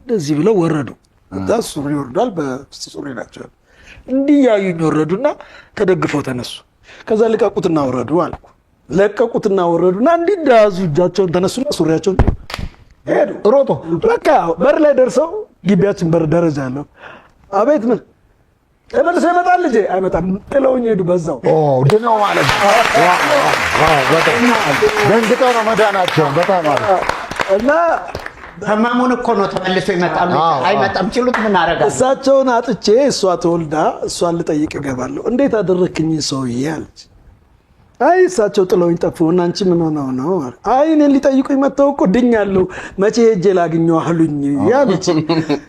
እንደዚህ ብለው ወረዱ። እዛ ሱሪ ወርዷል፣ በውስጥ ሱሪ ናቸው። እንዲህ ያዩኝ ወረዱና ተደግፈው ተነሱ። ከዛ ልቀቁትና ወረዱ አልኩ። ለቀቁትና ወረዱና እንዲህ እንደያዙ እጃቸውን ተነሱና ሱሪያቸውን ሄዱ። ሮጦ በቃ በር ላይ ደርሰው ግቢያችን በር ደረጃ አለው። አቤት ምን ተመልሶ ይመጣል ልጄ? አይመጣም። ጥለውኝ ሄዱ በዛው። ድነው ማለት ነው። ደንግጠው ነው መዳናቸው። በጣም አሪፍ። እና ህመሙን እኮ ነው ተመልሶ ይመጣሉ አይመጣም ሲሉት ምን አደርጋለሁ? እሳቸውን አጥቼ እሷ ተወልዳ እሷን ልጠይቅ እገባለሁ። እንዴት አደረክኝ ሰውዬ አለች። አይ እሳቸው ጥለውኝ ጠፉ እና አንቺ ምን ሆነው ነው? አይ እኔን ሊጠይቁኝ መጥተው እኮ ድኛለሁ፣ መቼ ሄጄ ላግኘው አሉኝ አለች።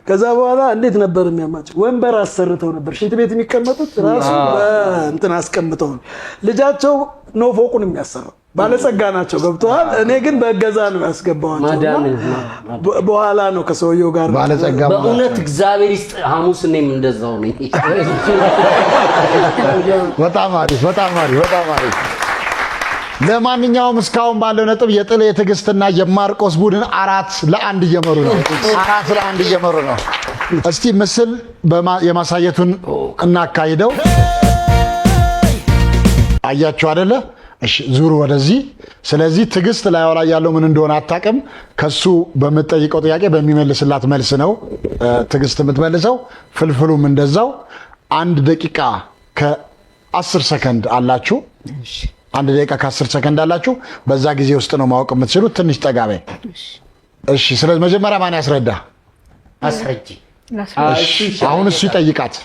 ከዛ በኋላ እንዴት ነበር የሚያማቸው? ወንበር አሰርተው ነበር ሽንት ቤት የሚቀመጡት ራሱ በእንትን አስቀምጠው ነው። ልጃቸው ነው ፎቁን የሚያሰራው፣ ባለጸጋ ናቸው፣ ገብተዋል። እኔ ግን በእገዛ ነው ያስገባኋቸው። በኋላ ነው ከሰውየው ጋር ባለጸጋ በእውነት እግዚአብሔር ይስጥ። ሐሙስ እኔም እንደዛው ነኝ። በጣም አሪፍ፣ በጣም አሪፍ፣ በጣም አሪፍ። ለማንኛውም እስካሁን ባለው ነጥብ የጥሌ የትዕግስትና የማርቆስ ቡድን 4-1 እየመሩ ነው። 4-1 እየመሩ ነው። እስቲ ምስል የማሳየቱን እናካሂደው። አያችሁ አይደለ? እሺ ዙሩ ወደዚህ። ስለዚህ ትዕግስት ላይዋ ላይ ያለው ምን እንደሆነ አታውቅም። ከሱ በምትጠይቀው ጥያቄ በሚመልስላት መልስ ነው ትዕግስት የምትመልሰው። ፍልፍሉም እንደዛው። 1 ደቂቃ ከ10 ሰከንድ አላችሁ። 1 ደቂቃ ከ10 ሰከንድ አላችሁ። በዛ ጊዜ ውስጥ ነው ማወቅ የምትችሉት። ትንሽ ጠጋ በይ። እሺ ስለዚህ መጀመሪያ ማን ያስረዳ? አስረጂ። አሁን እሱ ይጠይቃት።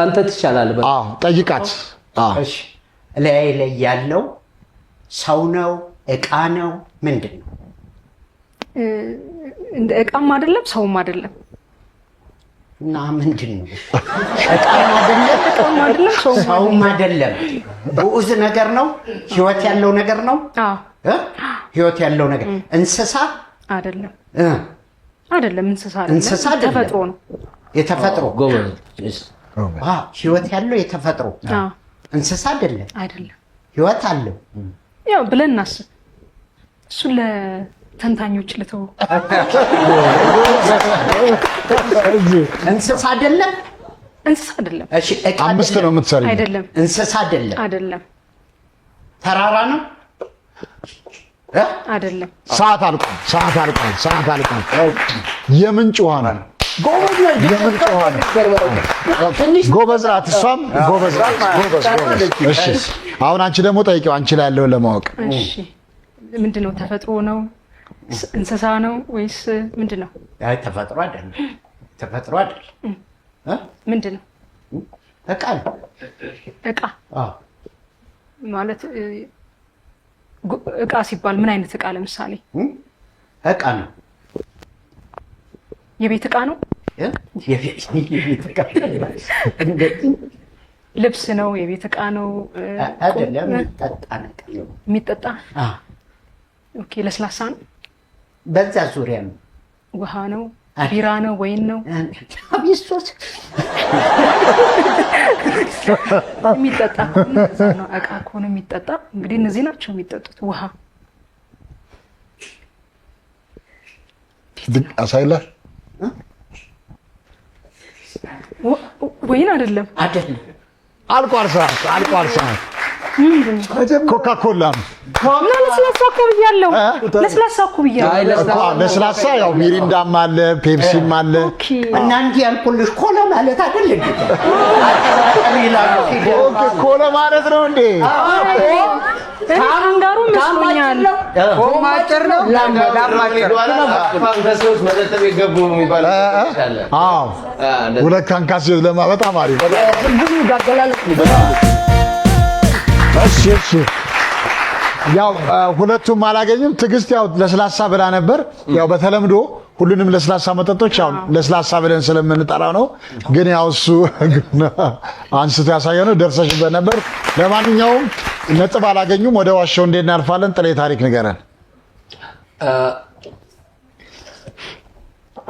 አንተ ትሻላለህ። አዎ ጠይቃት። እሺ ላይ ላይ ያለው ሰው ነው እቃ ነው ምንድን ነው? እንደ እቃም አይደለም ሰውም አይደለም። እና ምንድን ነው? እቃም አይደለም ሰውም አይደለም። ግዑዝ ነገር ነው። ህይወት ያለው ነገር ነው። ህይወት ያለው ነገር እንስሳ አይደለም። አይደለም እንስሳ አይደለም። እንስሳ አይደለም። ተፈጥሮ ነው። የተፈጥሮ ህይወት ያለው የተፈጥሮ እንስሳ አይደለም። አይደለም። ህይወት አለው ያው ብለን እናስብ። እሱን ለተንታኞች ልተው። እንስሳ አይደለም። እንስሳ አይደለም። እሺ እቃ አምስት ነው የምትሰሪው። አይደለም። እንስሳ አይደለም። አይደለም። ተራራ ነው። አይደለም። ሰዓት አልቋል። ሰዓት አልቋል። ሰዓት አልቋል። የምንጭ ውሃ ነው። የምንጭ ውሃ ነው። ጎበዝ ናት። እሷም ጎበዝ ናት። ጎበዝ ጎበዝ። እሺ አሁን አንቺ ደግሞ ጠይቂው አንቺ ላይ ያለውን ለማወቅ። እሺ ምንድነው? ተፈጥሮ ነው እንስሳ ነው ወይስ ምንድነው? አይ ተፈጥሮ አይደለም። ተፈጥሮ አይደለም። ምንድነው? እቃ ነው። እቃ አዎ። ማለት እቃ ሲባል ምን አይነት እቃ? ለምሳሌ እቃ ነው። የቤት እቃ ነው። የቤት እቃ ልብስ ነው። የቤት እቃ ነው። አይደለም። የሚጠጣ ነገር ነው። የሚጠጣ okay። ለስላሳ ነው። በዛ ዙሪያ ነው። ውሃ ነው። ቢራ ነው። ወይን ነው። የሚጠጣ ነው። እቃ ከሆነ የሚጠጣ እንግዲህ እነዚህ ናቸው የሚጠጡት። ውሃ አሳይላል። ወይን አይደለም። አይደለም። አልቋል ሰዓት። አልቋል ሰዓት። ኮካ ኮላ ነው። ለስላሳ እኮ ብያለሁ። ለስላሳ እኮ ብያለሁ። ለስላሳ ያው ሚሪንዳም አለ ፔፕሲም አለ። እና እንዲህ ያልኩልሽ ኮላ ማለት አይደል እንዴ? ኮላ ማለት ነው እንዴ? ካንጋሩ መስሎኛል። ኮማጭር ነው። አዎ ሁለት ካንካስ ለማ በጣም አሪፍ። እሺ እሺ ያው ሁለቱም አላገኝም። ትዕግስት ያው ለስላሳ ብላ ነበር። ያው በተለምዶ ሁሉንም ለስላሳ መጠጦች ያው ለስላሳ ብለን ስለምንጠራው ነው። ግን ያው እሱ አንስቶ ያሳየው ነው። ደርሰሽበት ነበር። ለማንኛውም ነጥብ አላገኙም። ወደ ዋሻው እንዴት እናልፋለን? ጥሌ ታሪክ ንገረን።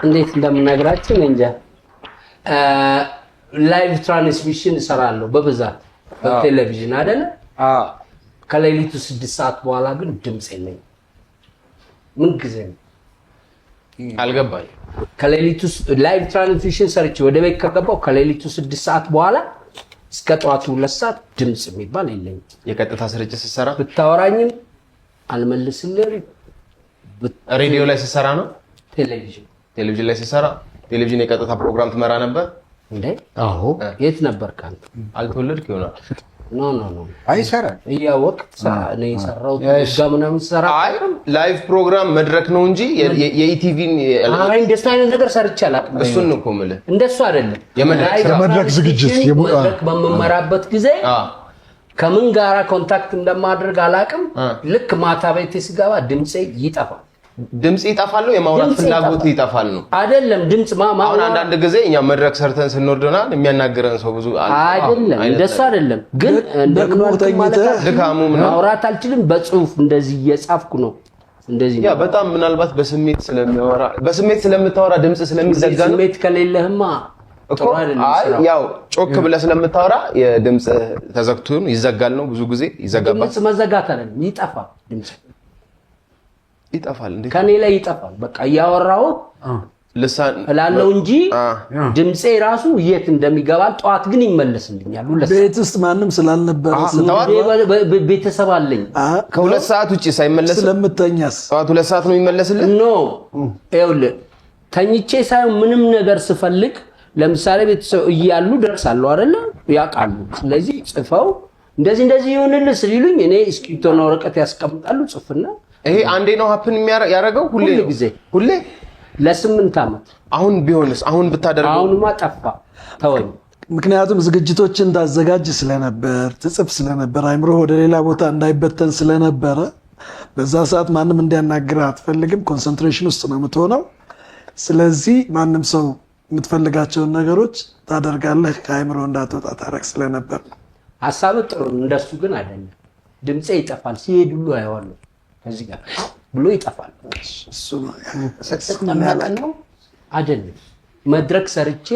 እንዴት እንደምነግራችሁ እንጃ። live transmission እሰራለሁ በብዛት በቴሌቪዥን አይደለ? ከሌሊቱ 6 ሰዓት በኋላ ግን ድምፅ የለኝም። ምን ጊዜ ነው አልገባኝ። ከሌሊቱ live transmission ሰርቼ ወደ ቤት ከገባሁ ከሌሊቱ 6 ሰዓት በኋላ እስከ ጠዋቱ 2 ሰዓት ድምፅ የሚባል የለኝም። የቀጥታ ስርጭት ስትሰራ ብታወራኝም አልመልስልህም። ሬዲዮ ላይ ስትሰራ ነው? ቴሌቪዥን ላይ ስትሰራ ቴሌቪዥን የቀጥታ ፕሮግራም ትመራ ነበር እንዴ? አዎ። የት ነበርክ አንተ? አልተወለድክ ይሆናል። No no no አይሰራም። እያወቅህ እኔ የሰራሁት ጋር ምናምን ስሰራ አይ live ፕሮግራም መድረክ ነው እንጂ የኢቲቪን አይ እንደሱ አይነት ነገር ሰርቼ አላውቅም። እሱን ነው እኮ የምልህ። እንደሱ አይደለም። የመድረክ ዝግጅት መድረክ በምመራበት ጊዜ ከምን ጋራ contact እንደማደርግ አላውቅም። ልክ ማታ ቤቴ ስገባ ድምጼ ይጠፋል። ድምጽ ይጠፋል ነው የማውራት ፍላጎት ይጠፋል ነው አይደለም? ድምጽ አሁን አንዳንድ ጊዜ እኛ መድረክ ሰርተን ስንወርድና የሚያናግረን ሰው ብዙ አይደለም፣ እንደሱ አይደለም። ግን ድካሙ ምናምን ማውራት አልችልም። በጽሁፍ እንደዚህ እየጻፍኩ ነው እንደዚህ ያ በጣም ምናልባት በስሜት ስለሚያወራ በስሜት ስለምታወራ ድምጽ ስለሚዘጋ ነው። ስሜት ከሌለህማ እኮ አይ ያው ጮክ ብለህ ስለምታወራ የድምጽ ተዘግቶ ይዘጋል ነው ብዙ ጊዜ ይዘጋባል። ድምጽ መዘጋት አይደለም ይጠፋል። ድምጽ ይጠፋል እንዴ? ከኔ ላይ ይጠፋል። በቃ እያወራሁ ልሳን እላለሁ እንጂ ድምጼ ራሱ የት እንደሚገባ ጠዋት ግን ይመለስልኛል። ቤት ውስጥ ማንም ስላልነበረ ቤተሰብ አለኝ። ከሁለት ሰዓት ውጪ ሳይመለስ ስለምተኛስ ጠዋት 2 ሰዓት ነው የሚመለስልህ? No ይኸውልህ፣ ተኝቼ ሳይሆን ምንም ነገር ስፈልግ ለምሳሌ ቤተሰብ እያሉ ደርሳለሁ አይደለ? ያውቃሉ። ስለዚህ ጽፈው እንደዚህ እንደዚህ ይሁንልህ ሲሉኝ እኔ እስክሪብቶና ወረቀት ያስቀምጣሉ። ጽፍና ይሄ አንዴ ነው happen ያደረገው? ሁሌ ነው ጊዜ ሁሌ ለ8 ዓመት። አሁን ቢሆንስ አሁን ብታደርገው? አሁንማ ጠፋ፣ ተወኝ። ምክንያቱም ዝግጅቶችን ታዘጋጅ ስለነበር ትጽፍ ስለነበር አይምሮ ወደ ሌላ ቦታ እንዳይበተን ስለነበረ በዛ ሰዓት ማንም እንዲያናግርህ አትፈልግም። concentration ውስጥ ነው የምትሆነው። ስለዚህ ማንም ሰው የምትፈልጋቸውን ነገሮች ታደርጋለህ፣ ከአይምሮ እንዳትወጣ ታደርግ ስለነበር። ሀሳብ ጥሩ እንደሱ ግን አይደለም። ድምጼ ይጠፋል። ሲሄድ ሁሉ አየዋለሁ ከዚህ ጋር ብሎ ይጠፋል። ስትጠመቅ ነው አይደለም። መድረክ ሰርቼ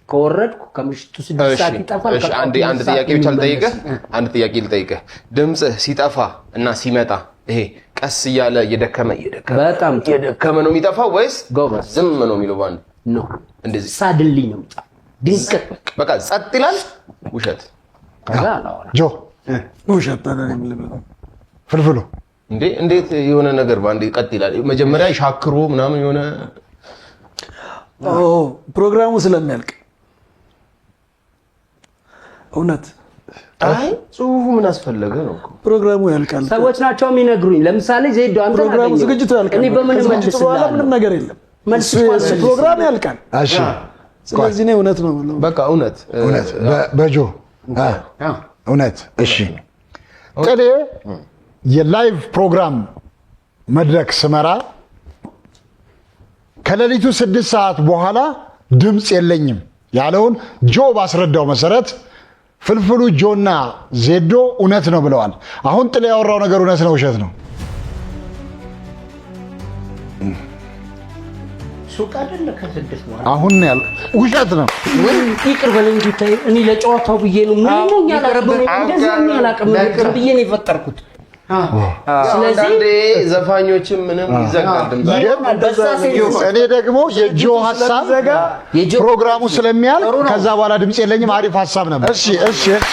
ከወረድኩ ከምሽቱ 6 ሰዓት ይጠፋል። እሺ አንድ ጥያቄ ብቻ ልጠይቅህ። አንድ ጥያቄ ልጠይቅህ። ድምጽህ ሲጠፋ እና ሲመጣ ይሄ ቀስ እያለ እየደከመ እየደከመ በጣም እየደከመ ነው የሚጠፋው ወይስ ዝም ነው የሚለው? ባንድ ነው እንደዚህ suddenly ነው የሚጠፋው። ድንገት በቃ ጸጥ ይላል። ውሸት ከዛ አላወራም። ጆ ውሸት አይደለም። ፍልፍሉ እንዴ እንዴት የሆነ ነገር ባንዴ ቀጥ ይላል? መጀመሪያ ሻክሮ ምናምን የሆነ ፕሮግራሙ ስለሚያልቅ እውነት አይ ጽሁፉ ምን አስፈለገ ነው እኮ ፕሮግራሙ ያልቃል። ሰዎች ናቸው የሚነግሩኝ። ለምሳሌ ዜዶ አንተ ፕሮግራሙ ዝግጅቱ ያልቃል። እኔ በምን መልስ በኋላ ምንም ነገር የለም። መልስ ፕሮግራም ያልቃል። እሺ ስለዚህ እኔ እውነት ነው ብለው በቃ እውነት እውነት በጆ እውነት። እሺ ጥሌ የ live ፕሮግራም መድረክ ስመራ ከሌሊቱ 6 ሰዓት በኋላ ድምፅ የለኝም ያለውን ጆ ባስረዳው መሰረት ፍልፍሉ ጆና ዜዶ እውነት ነው ብለዋል። አሁን ጥሌ ያወራው ነገር እውነት ነው ውሸት ነው? ሱቅ አይደለ ከስድስት በኋላ አሁን ያል ውሸት ነው። ይቅር በለኝ ጌታዬ፣ እኔ ለጨዋታው ብዬ ነው ምንም አላውቅም ብዬ ነው የፈጠርኩት። ስለዚህ ዘፋኞችም ምንም ይዘጋል ድምጻቸው። እኔ ደግሞ የጆ ሐሳብ ፕሮግራሙ ስለሚያልቅ ከዛ በኋላ ድምጽ የለኝም አሪፍ ሐሳብ ነበር። እሺ እሺ እሺ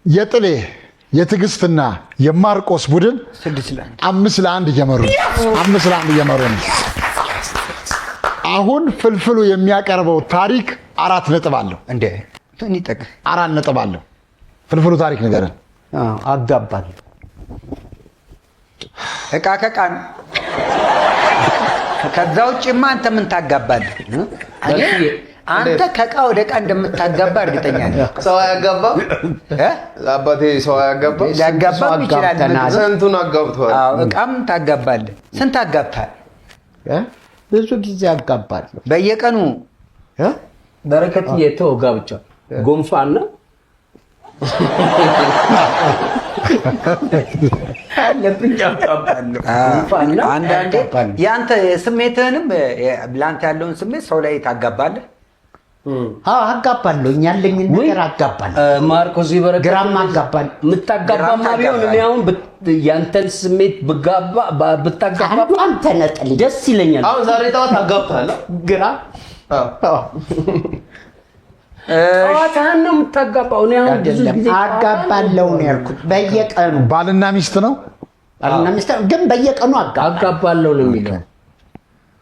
የጥሌ የትዕግስትና የማርቆስ ቡድን 5-1 እየመሩ ነው። 5-1 እየመሩ ነው። አሁን ፍልፍሉ የሚያቀርበው ታሪክ 4 ነጥብ አለው። እንዴ ምን ይጠቅም? 4 ነጥብ አለው። ፍልፍሉ ታሪክ ንገረን። አጋባል እቃ ከእቃ ነው። ከዛ ውጭማ አንተ ምን ታጋባለህ? አንተ ከእቃ ወደ እቃ እንደምታጋባ እርግጠኛ ነኝ። ሰው አያጋባም? አባቴ ሰው አያጋባም? ሊያጋባም ይችላል። ስንቱን አጋብተዋል። አዎ እቃም ታጋባለህ። ስንት አጋብተሃል? ብዙ ጊዜ አጋባለሁ። በየቀኑ በረከት የተው ጋብቻ ጎንፋና አንዳንዴ የአንተ ስሜትህንም ለአንተ ያለውን ስሜት ሰው ላይ ታጋባለህ። አጋባለሁ። ያለኝን ነገር አጋባለሁ። ማርቆስ ይበረከት ግራም አጋባለሁ። የምታጋባማ ቢሆን እኔ አሁን ያንተን ስሜት ብጋባ ብታጋባ አንዷን ተነጥልኝ ደስ ይለኛል። አሁን ዛሬ ጠዋት አጋብተሃል? ግራ ጨዋታህን ነው የምታጋባው። እኔ አሁን ብዙ ጊዜ አጋባለሁ ነው ያልኩት። በየቀኑ ባልና ሚስት ነው ባልና ሚስት ግን በየቀኑ አጋባለሁ ነው የሚለው።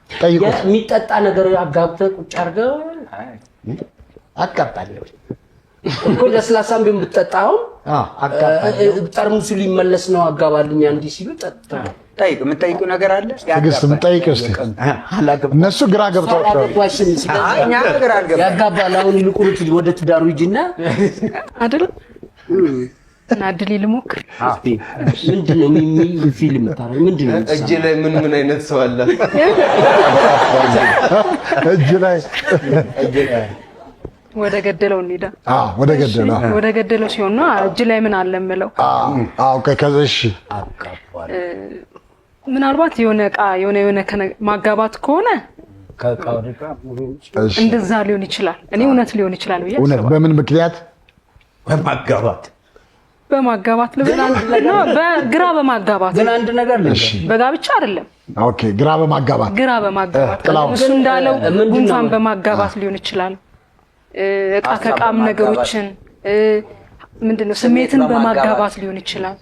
ጠይቁት። የሚጠጣ ነገር አጋብተህ ቁጭ አድርገህ አጋባለሁ እኮ ለስላሳም ቢሆን ብትጠጣ አሁን ጠርሙሱ ሊመለስ ነው አጋባልኝ እንዲህ ሲሉ ጠጣ። ጠይቅ። የምትጠይቂው ነገር አለ? ትዕግስት የምትጠይቂው እስኪ። እነሱ ግራ ገብተዋቸዋል። እኛ ግራ አልገባንም። ያጋባል። አሁን ይልቁኑ ወደ ትዳሩ ሂጂና አይደል እና እድሌ ልሞክር። ምንድን ነው ፊልም የምታደርገው? ምንድን ነው እጅ ላይ ምን ምን አይነት ሰው አለ? እጅ ላይ ወደ ገደለው እንሂዳ። አዎ ወደ ገደለው ወደ ገደለው ሲሆን ነው እጅ ላይ ምን አለ የምለው። አዎ ከዛ እሺ፣ ምናልባት የሆነ ዕቃ የሆነ የሆነ ማጋባት ከሆነ እንደዛ ሊሆን ይችላል። እኔ እውነት ሊሆን ይችላል ብዬ እውነት በምን ምክንያት በማጋባት በማጋባት በግራ በማጋባት ግን አንድ ነገር በጋብቻ አይደለም። okay ግራ በማጋባት ግራ በማጋባት እሱ እንዳለው ጉንፋን በማጋባት ሊሆን ይችላል። እቃ ከቃም ነገሮችን ምንድነው ስሜትን በማጋባት ሊሆን ይችላል።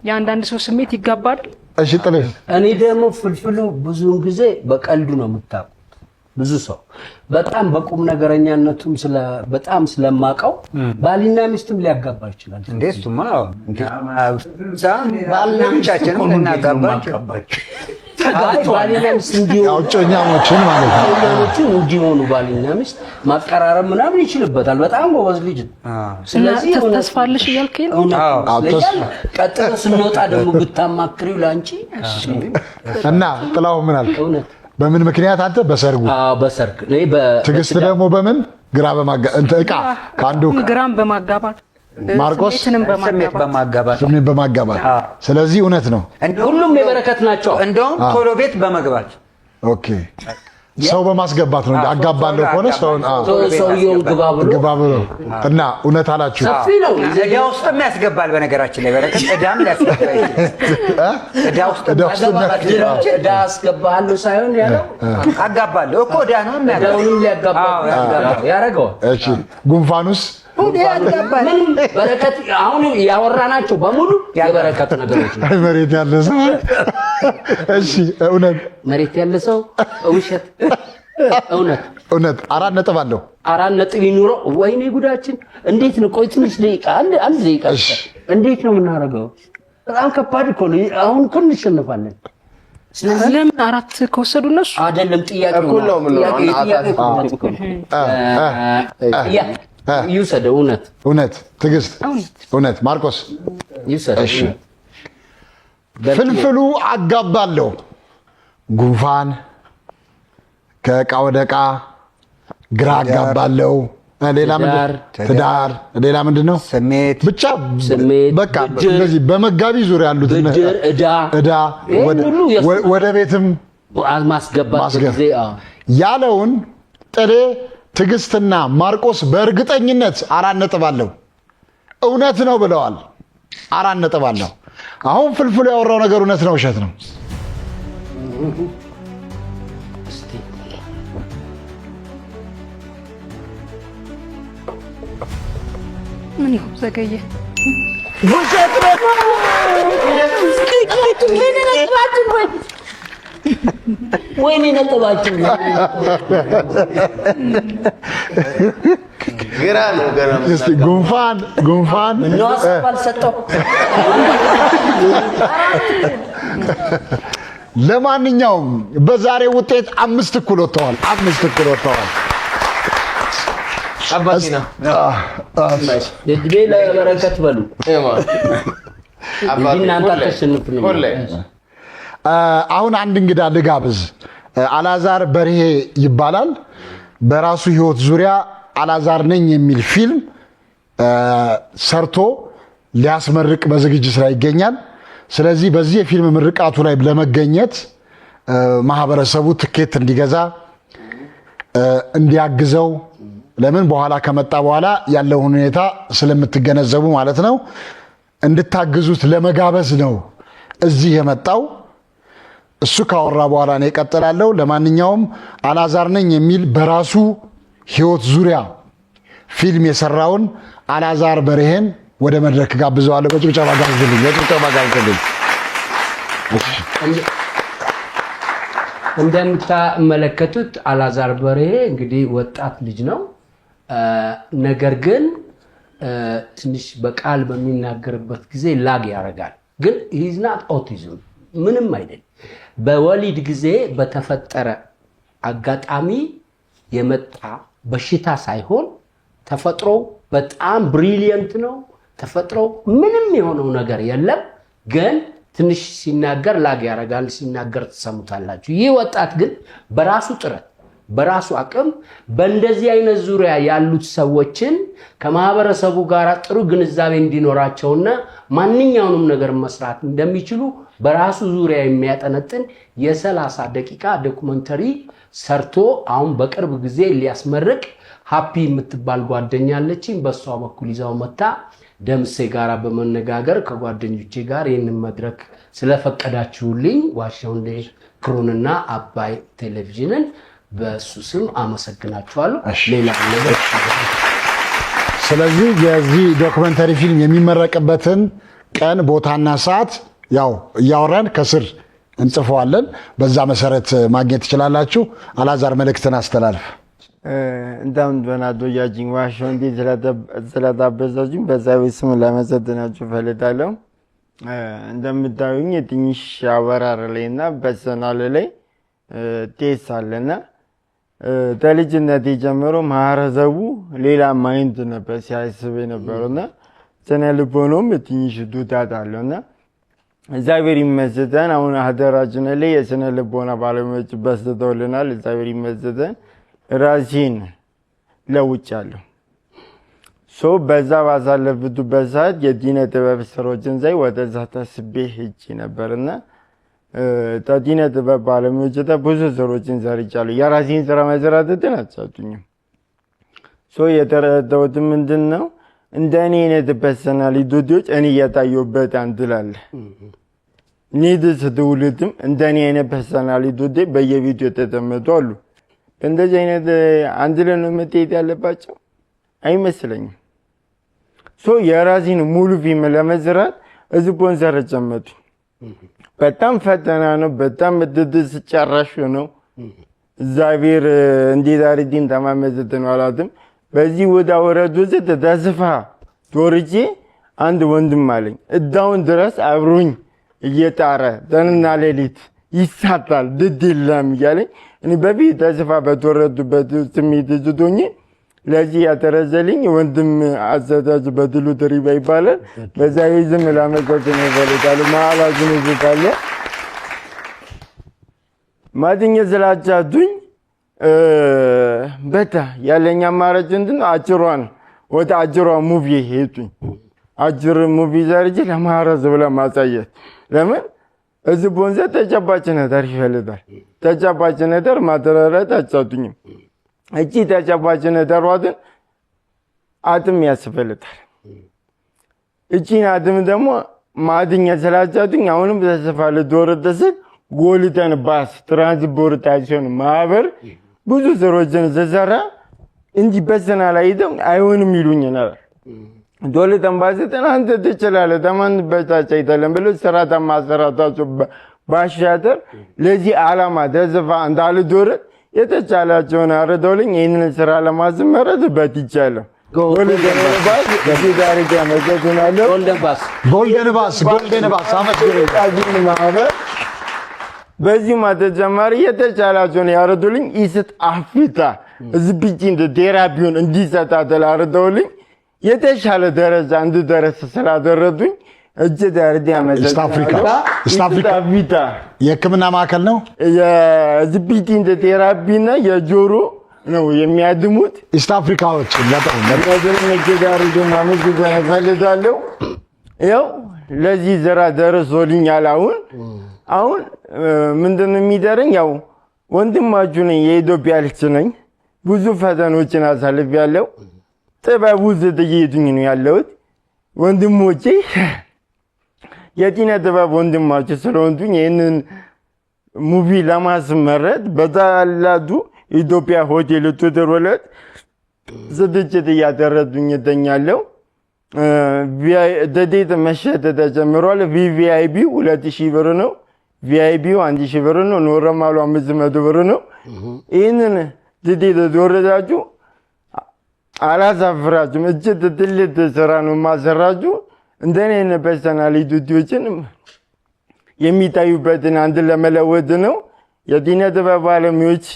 የአንዳንድ ሰው ስሜት ይጋባል። እሺ ጥሌ፣ እኔ ደግሞ ፍልፍሉ ብዙውን ጊዜ በቀልዱ ነው የምታውቁት። ብዙ ሰው በጣም በቁም ነገረኛነቱም በጣም ስለማቀው ባልና ሚስትም ሊያጋባ ይችላል። እንዴ እሱማ ባልና ሚስታችንም ልናጋባቸው ባልና ሚስት እንዲሆኑ እጮኛሞችን ማለት ነው። እጮኛሞችን እንዲሆኑ ባልና ሚስት ማቀራረብ ምናምን ይችልበታል። በጣም ጎበዝ ልጅ ነው። ስለዚህ ተስፋ አለሽ እያልከኝ ነው? ቀጥሎ ስንወጣ ደግሞ ብታማክሪው ለአንቺ እና ጥላው ምን አልክ? በምን ምክንያት አንተ በሰርጉ? አዎ በሰርግ። ትዕግስት ደግሞ በምን ግራ በማጋባት እቃ ከአንዱ ግራም በማጋባት ማርቆስ ስሜትንም በማጋባት ስሜት በማጋባት ስለዚህ እውነት ነው። ሁሉም የበረከት ናቸው። እንደውም ቶሎ ቤት በመግባት okay ሰው በማስገባት ነው። አጋባለሁ ከሆነ ሰውን ሰውየውን ግባ ብሎ ግባ ብሎ እና እውነት አላችሁ። ሰፊ ነው። ዕዳ ውስጥም ያስገባል። በነገራችን ላይ በረከት ዕዳም ሊያስገባ ይችላል። ዕዳ ውስጥ ዕዳ አስገባለሁ ሳይሆን ያለው አጋባለሁ እኮ ዕዳ ነው ዕዳውንም ሊያጋባ ያደርገዋል። እሺ ጉንፋኑስ ምንም በረከት አሁን ያወራናቸው በሙሉ የበረከት ነገሮች ነው። መሬት ያለ ሰው እሺ፣ እውነት መሬት ያለ ሰው ውሸት፣ እውነት እውነት። 4 ነጥብ አለው። 4 ነጥብ ይኑረው። ወይኔ ጉዳችን! እንዴት ነው? ቆይ ትንሽ ደቂቃ፣ አንድ ደቂቃ። እንዴት ነው የምናደርገው? በጣም ከባድ እኮ ነው። አሁን እኮ እንሸነፋለን። ስለዚህ ለምን 4 ከወሰዱ እነሱ አይደለም ጥያቄ እኩል ነው ይውሰድ። እውነት እውነት። ትዕግስት እውነት። ማርቆስ ይውሰድ። እሺ ፍልፍሉ አጋባለሁ ጉንፋን ከእቃ ወደ እቃ ግራ አጋባለሁ። ሌላ ምንድን ትዳር፣ ሌላ ምንድን ነው? ስሜት ብቻ በቃ እንደዚህ በመጋቢ ዙሪያ ያሉት ዕዳ ወደ ቤትም ማስገባት ያለውን ጥሌ ትዕግስትና ማርቆስ በእርግጠኝነት 4 ነጥብ አለው። እውነት ነው ብለዋል። 4 ነጥብ አለው። አሁን ፍልፍሉ ያወራው ነገር እውነት ነው ውሸት ነው? ምን ነው ዘገየ? ውሸት ነው። ወይኔ ነጥባችን ግራ ነው። ገና እስቲ ጉንፋን ጉንፋን ምነው ሀሳብ አልሰጠው። ለማንኛውም በዛሬው ውጤት 5 እኩል ወጥተዋል። 5 እኩል ወጥተዋል። አባቴና እድሜ ለበረከት በሉ። እናንተ አታሸንፉንም። አሁን አንድ እንግዳ ልጋብዝ። አላዛር በርሄ ይባላል። በራሱ ህይወት ዙሪያ አላዛር ነኝ የሚል ፊልም ሰርቶ ሊያስመርቅ በዝግጅት ላይ ይገኛል። ስለዚህ በዚህ የፊልም ምርቃቱ ላይ ለመገኘት ማህበረሰቡ ትኬት እንዲገዛ እንዲያግዘው ለምን በኋላ ከመጣ በኋላ ያለውን ሁኔታ ስለምትገነዘቡ ማለት ነው፣ እንድታግዙት ለመጋበዝ ነው እዚህ የመጣው። እሱ ካወራ በኋላ እኔ እቀጥላለሁ። ለማንኛውም አላዛር ነኝ የሚል በራሱ ህይወት ዙሪያ ፊልም የሰራውን አላዛር በርሄን ወደ መድረክ ጋብዘዋለሁ። በጭብጨባ ጋብዙልኝ፣ በጭብጨባ ጋብዙልኝ። እንደምታመለከቱት አላዛር በርሄ እንግዲህ ወጣት ልጅ ነው። ነገር ግን ትንሽ በቃል በሚናገርበት ጊዜ lag ያደርጋል። ግን he's not autism ምንም አይደል። በወሊድ ጊዜ በተፈጠረ አጋጣሚ የመጣ በሽታ ሳይሆን ተፈጥሮ በጣም brilliant ነው። ተፈጥሮ ምንም የሆነው ነገር የለም። ግን ትንሽ ሲናገር lag ያደርጋል። ሲናገር ትሰሙታላችሁ። ይህ ወጣት ግን በራሱ ጥረት በራሱ አቅም በእንደዚህ አይነት ዙሪያ ያሉት ሰዎችን ከማህበረሰቡ ጋር ጥሩ ግንዛቤ እንዲኖራቸውና ማንኛውንም ነገር መስራት እንደሚችሉ በራሱ ዙሪያ የሚያጠነጥን የ30 ደቂቃ documentary ሰርቶ አሁን በቅርብ ጊዜ ሊያስመርቅ ሀፒ የምትባል ጓደኛ አለችኝ። በእሷ በኩል ይዛው መታ ደምሴ ጋር በመነጋገር ከጓደኞቼ ጋር ይህንን መድረክ ስለፈቀዳችሁልኝ ዋሻውንዴ ክሩንና አባይ ቴሌቪዥንን በሱ ስም አመሰግናችኋለሁ። ሌላ ነገር ስለዚህ የዚህ documentary ፊልም የሚመረቅበትን ቀን ቦታና ሰዓት ያው እያወራን ከስር እንጽፈዋለን። በዛ መሰረት ማግኘት ትችላላችሁ። አላዛር መልእክትን አስተላልፍ። እንደምን ዶያጅኝ ዋሻውንዴ ስለጋበዛችሁኝ በዛ ቤት ስም ላመሰግናችሁ እፈልጋለሁ። እንደምታዩኝ ትንሽ አወራር ላይ እና personal ላይ ቴስ አለና ከልጅነቴ ጀምሮ ማህበረሰቡ ሌላ mind ነበር ሲያስብ የነበረውና ስነ ልቦናውም ትንሽ ጉዳት አለውና እግዚአብሔር ይመስገን አሁን ሀገራችን ላይ የስነ ልቦና ባለሙያዎች በዝተውልናል። እግዚአብሔር ይመስገን ራሴን ለውጫለሁ። So በዛ ባሳለፍኩበት ሰዓት የኪነ ጥበብ ስራዎችን ሳይ ወደዛ ተስቤ ሄጄ ነበርና ከኪነ ጥበብ ባለሙያዎች ጋር ብዙ ስራዎችን ሰርቻለሁ። የራሴን ስራ መስራት ግን አልቻልኩኝም። So የተረዳሁት ምንድን ነው እንደ እኔ አይነት personality ዎች እኔ እየታየሁበት angle አለ። Next ትውልድም እንደ እኔ አይነት personality ዎች በየቤቱ የተቀመጡ አሉ። እንደዚህ አይነት angle ነው መታየት ያለባቸው አይመስለኝም። So የራሴን ሙሉ ፊልም ለመስራት ስፖንሰር ጨመቱኝ። በጣም ፈተና ነው። በጣም ድድስ ጨራሽ ነው። እግዚአብሔር እንዴት አድርጌ እንደማመሰግነው አላውቅም። በዚህ ውጣ ውረድ ውስጥ ተስፋ ቆርጬ አንድ ወንድም አለኝ። እዳውን ድረስ አብሮኝ እየጣረ ቀንና ሌሊት ይሳታል ድድ የለም እያለኝ እኔ በፊት ተስፋ በተወረዱበት ስሜት ዝቶኝ ለዚህ ያተረዘልኝ ወንድም አዘጋጅ በድሉ ድሪባ ይባላል። በዛ ዝም ላመሰግነው እፈልጋለሁ። መሀላችን ካለ ማግኘት ስላልቻልኩኝ በታ ያለኝ አማራጭ እንትን ነው አጭሯን ወደ አጭሯ movie ሄድኩኝ። አጭር movie ሰርቼ ለማህበረሰቡ ለማሳየት ለምን እዚህ ቦንዘ ተጨባጭ ነገር ይፈልጋል። ተጨባጭ ነገር ማድረግ አልቻልኩኝም። እቺ ተጨባጭ ነገሯ ግን አቅም ያስፈልጋል። እቺን አቅም ደግሞ ማግኘት ስላልቻልኩኝ አሁንም ተስፋ ልቆርጥ ስል ጎልደን ባስ ትራንስፖርታሽን ማህበር ብዙ ስራዎችን ስሰራ እንዲህ በስና ላይ ሄደው አይሆንም ይሉኝ ነበር። ጎልደን ባስ አንተ ትችላለህ ተማን በታች አይደለም ብሎ ስራ ተማሰራታቸው ባሻገር ለዚህ ዓላማ ተስፋ እንዳልቆርጥ የተቻላቸውን አርደውልኝ ይህንን ስራ ለማስመረት በትቻለሁ። ጎልደን ባስ እዚህ ጋር አመሰግናለሁ። ጎልደን ባስ ጎልደን ባስ አመስግኑ። ማህበር በዚህ ተጨማሪ የተቻላቸውን ያረዱልኝ ኢስት አፍሪካ speech እንደ therapy ውን እንዲሰጣተል አርደውልኝ የተሻለ ደረጃ እንድደረስ ስላደረዱኝ እጅግ አድርጌ አመሰግናለሁ። East Africa የሕክምና ማዕከል ነው። የ speech እንደ therapy እና የጆሮ ነው የሚያድሙት። East አፍሪካዎች በጣም እነዚህንም እጅግ አድርጌ ማመስገን እፈልጋለሁ። ያው ለዚህ ስራ ደርሶልኛል። አሁን ምንድን ነው የሚደረኝ? ያው ወንድማችሁ ነኝ፣ የኢትዮጵያ ልጅ ነኝ። ብዙ ፈተኖችን አሳልፌያለሁ። ጥበብ ውስጥ እየሄድኩኝ ነው ያለሁት። ወንድሞቼ የኪነ ጥበብ ወንድማችሁ ስለሆንኩኝ ይህንን movie ለማስመረጥ በታላቁ ኢትዮጵያ ሆቴል ቁጥር 2 ዝግጅት እያደረግኩኝ እገኛለሁ። ትኬት መሸጥ ተጀምሯል። VVIP 2000 ብር ነው። VIP ው 1000 ብር ነው። Normal ኡ 500 ብር ነው። ይህንን ትኬት ተወረዳችሁ አላሳፍራችሁም። እጅግ ትልቅ ስራ ነው የማሰራችሁ። እንደኔ አይነት personality ዎችን የሚታዩበትን አንድ ለመለወጥ ነው። የኪነ ጥበብ ባለሙያዎች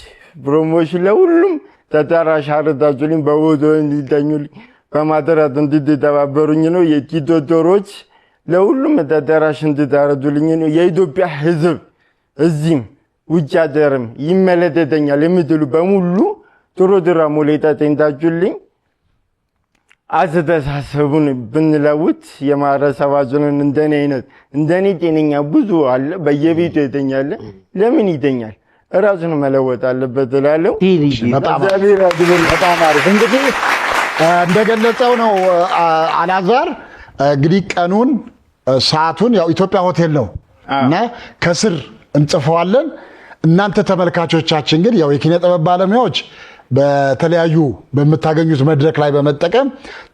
promotion ለሁሉም ተደራሽ አድርጋችሁልኝ በቦታው እንዲገኙልኝ በማድረግ እንድትተባበሩኝ ነው። የቲቶተሮች ለሁሉም ተደራሽ እንድታረዱልኝ ነው። የኢትዮጵያ ሕዝብ እዚህም ውጭ ሀገርም ይመለከተኛል የምትሉ በሙሉ ፕሮግራሙ ላይ ተገኝታችሁልኝ አስተሳሰቡን ብንለውጥ የማህበረሰባችንን እንደኔ አይነት እንደኔ ጤነኛ ብዙ አለ፣ በየቤቱ የተኛለ ለምን ይተኛል? እራሱን መለወጥ አለበት እላለሁ። በጣም አሪፍ። እንግዲህ እንደገለጸው ነው አላዛር፣ እንግዲህ ቀኑን ሰዓቱን ያው ኢትዮጵያ ሆቴል ነው እና ከስር እንጽፈዋለን። እናንተ ተመልካቾቻችን ግን ያው የኪነ ጥበብ ባለሙያዎች በተለያዩ በምታገኙት መድረክ ላይ በመጠቀም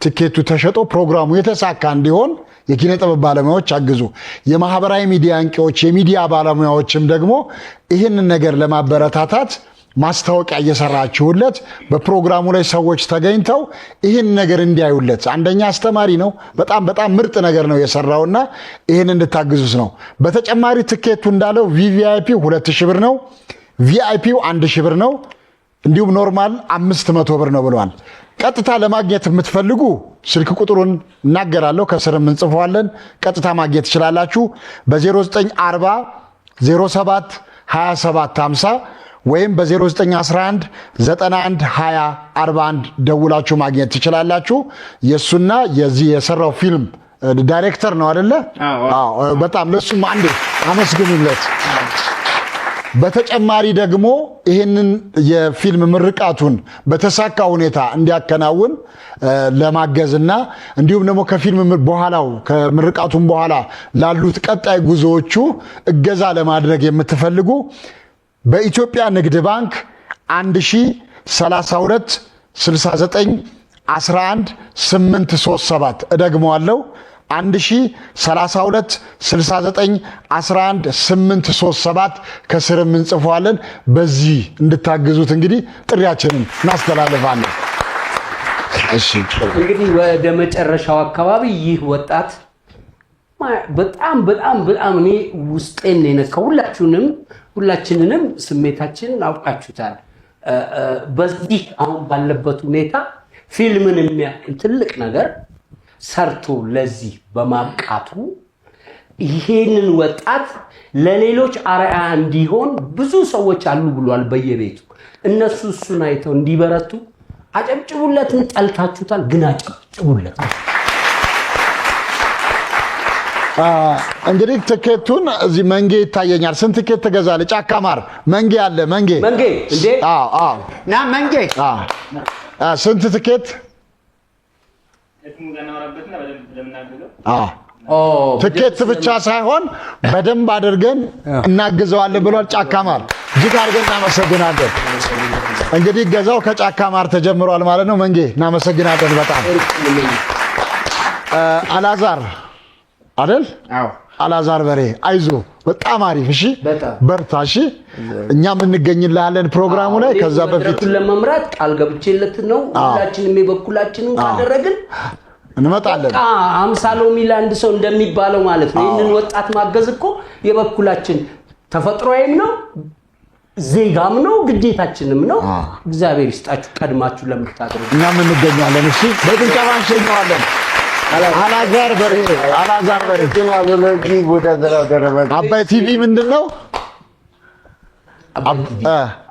ትኬቱ ተሸጦ ፕሮግራሙ የተሳካ እንዲሆን የኪነ ጥበብ ባለሙያዎች አግዙ። የማህበራዊ ሚዲያ አንቂዎች፣ የሚዲያ ባለሙያዎችም ደግሞ ይህንን ነገር ለማበረታታት ማስታወቂያ እየሰራችሁለት በፕሮግራሙ ላይ ሰዎች ተገኝተው ይህን ነገር እንዲያዩለት፣ አንደኛ አስተማሪ ነው፣ በጣም በጣም ምርጥ ነገር ነው የሰራውና ይህን እንድታግዙት ነው። በተጨማሪ ትኬቱ እንዳለው VVIP 2000 ብር ነው፣ VIP ው 1000 ብር ነው፣ እንዲሁም normal 500 ብር ነው ብለዋል። ቀጥታ ለማግኘት የምትፈልጉ ስልክ ቁጥሩን እናገራለሁ፣ ከስርም እንጽፈዋለን። ቀጥታ ማግኘት ትችላላችሁ በ0940 07 27 50 ወይም በ0911 91 20 41 ደውላችሁ ማግኘት ትችላላችሁ። የእሱና የዚህ የሰራው ፊልም ዳይሬክተር ነው አይደለ? አዎ፣ በጣም ለሱም አንዴ አመስግኑለት። በተጨማሪ ደግሞ ይህንን የፊልም ምርቃቱን በተሳካ ሁኔታ እንዲያከናውን ለማገዝና እንዲሁም ደግሞ ከፊልም በኋላው ከምርቃቱን በኋላ ላሉት ቀጣይ ጉዞዎቹ እገዛ ለማድረግ የምትፈልጉ በኢትዮጵያ ንግድ ባንክ 1032 69 11 837 እደግመዋለሁ፣ 1032 69 11 837 ከስርም እንጽፈዋለን። በዚህ እንድታግዙት እንግዲህ ጥሪያችንን እናስተላልፋለን። እሺ እንግዲህ ወደ መጨረሻው አካባቢ ይህ ወጣት በጣም በጣም በጣም እኔ ውስጤን ነው የነካው። ሁላችንንም ስሜታችንን አውቃችሁታል። በዚህ አሁን ባለበት ሁኔታ ፊልምን የሚያክል ትልቅ ነገር ሰርቶ ለዚህ በማብቃቱ ይሄንን ወጣት ለሌሎች አርአያ እንዲሆን ብዙ ሰዎች አሉ ብሏል በየቤቱ። እነሱ እሱን አይተው እንዲበረቱ አጨብጭቡለትን። ጠልታችሁታል፣ ግን አጨብጭቡለት። እንግዲህ ትኬቱን እዚህ መንጌ ይታየኛል። ስንት ትኬት ትገዛለህ? ጫካ ማር መንጌ አለ። መንጌ መንጌ እንዴ? አዎ አዎ። ና መንጌ። ስንት ትኬት? ትኬት ብቻ ሳይሆን በደንብ አድርገን እናግዘዋለን ብሏል ጫካ ማር። እጅግ አድርገን እናመሰግናለን። እንግዲህ ገዛው ከጫካ ማር ተጀምሯል ማለት ነው። መንጌ እናመሰግናለን በጣም። አላዛር አይደል? አላዛር በሬ አይዞ፣ በጣም አሪፍ። እሺ በርታ። እሺ እኛም እንገኝልሃለን ፕሮግራሙ ላይ። ከዛ በፊት ለመምራት ቃል ገብቼለት ነው። ሁላችንም የበኩላችንን ካደረግን እንመጣለን። 50 ሎሚ ለአንድ ሰው እንደሚባለው ማለት ነው። ይህንን ወጣት ማገዝ እኮ የበኩላችን ተፈጥሮዬም ነው፣ ዜጋም ነው፣ ግዴታችንም ነው። እግዚአብሔር ይስጣችሁ ቀድማችሁ ለምታደርጉ። እኛም እንገኛለን። እሺ በጭብጨባ እንሸኘዋለን። አላዛር በሬ፣ አላዛር በሬ። አባይ ቲቪ ምንድን ነው?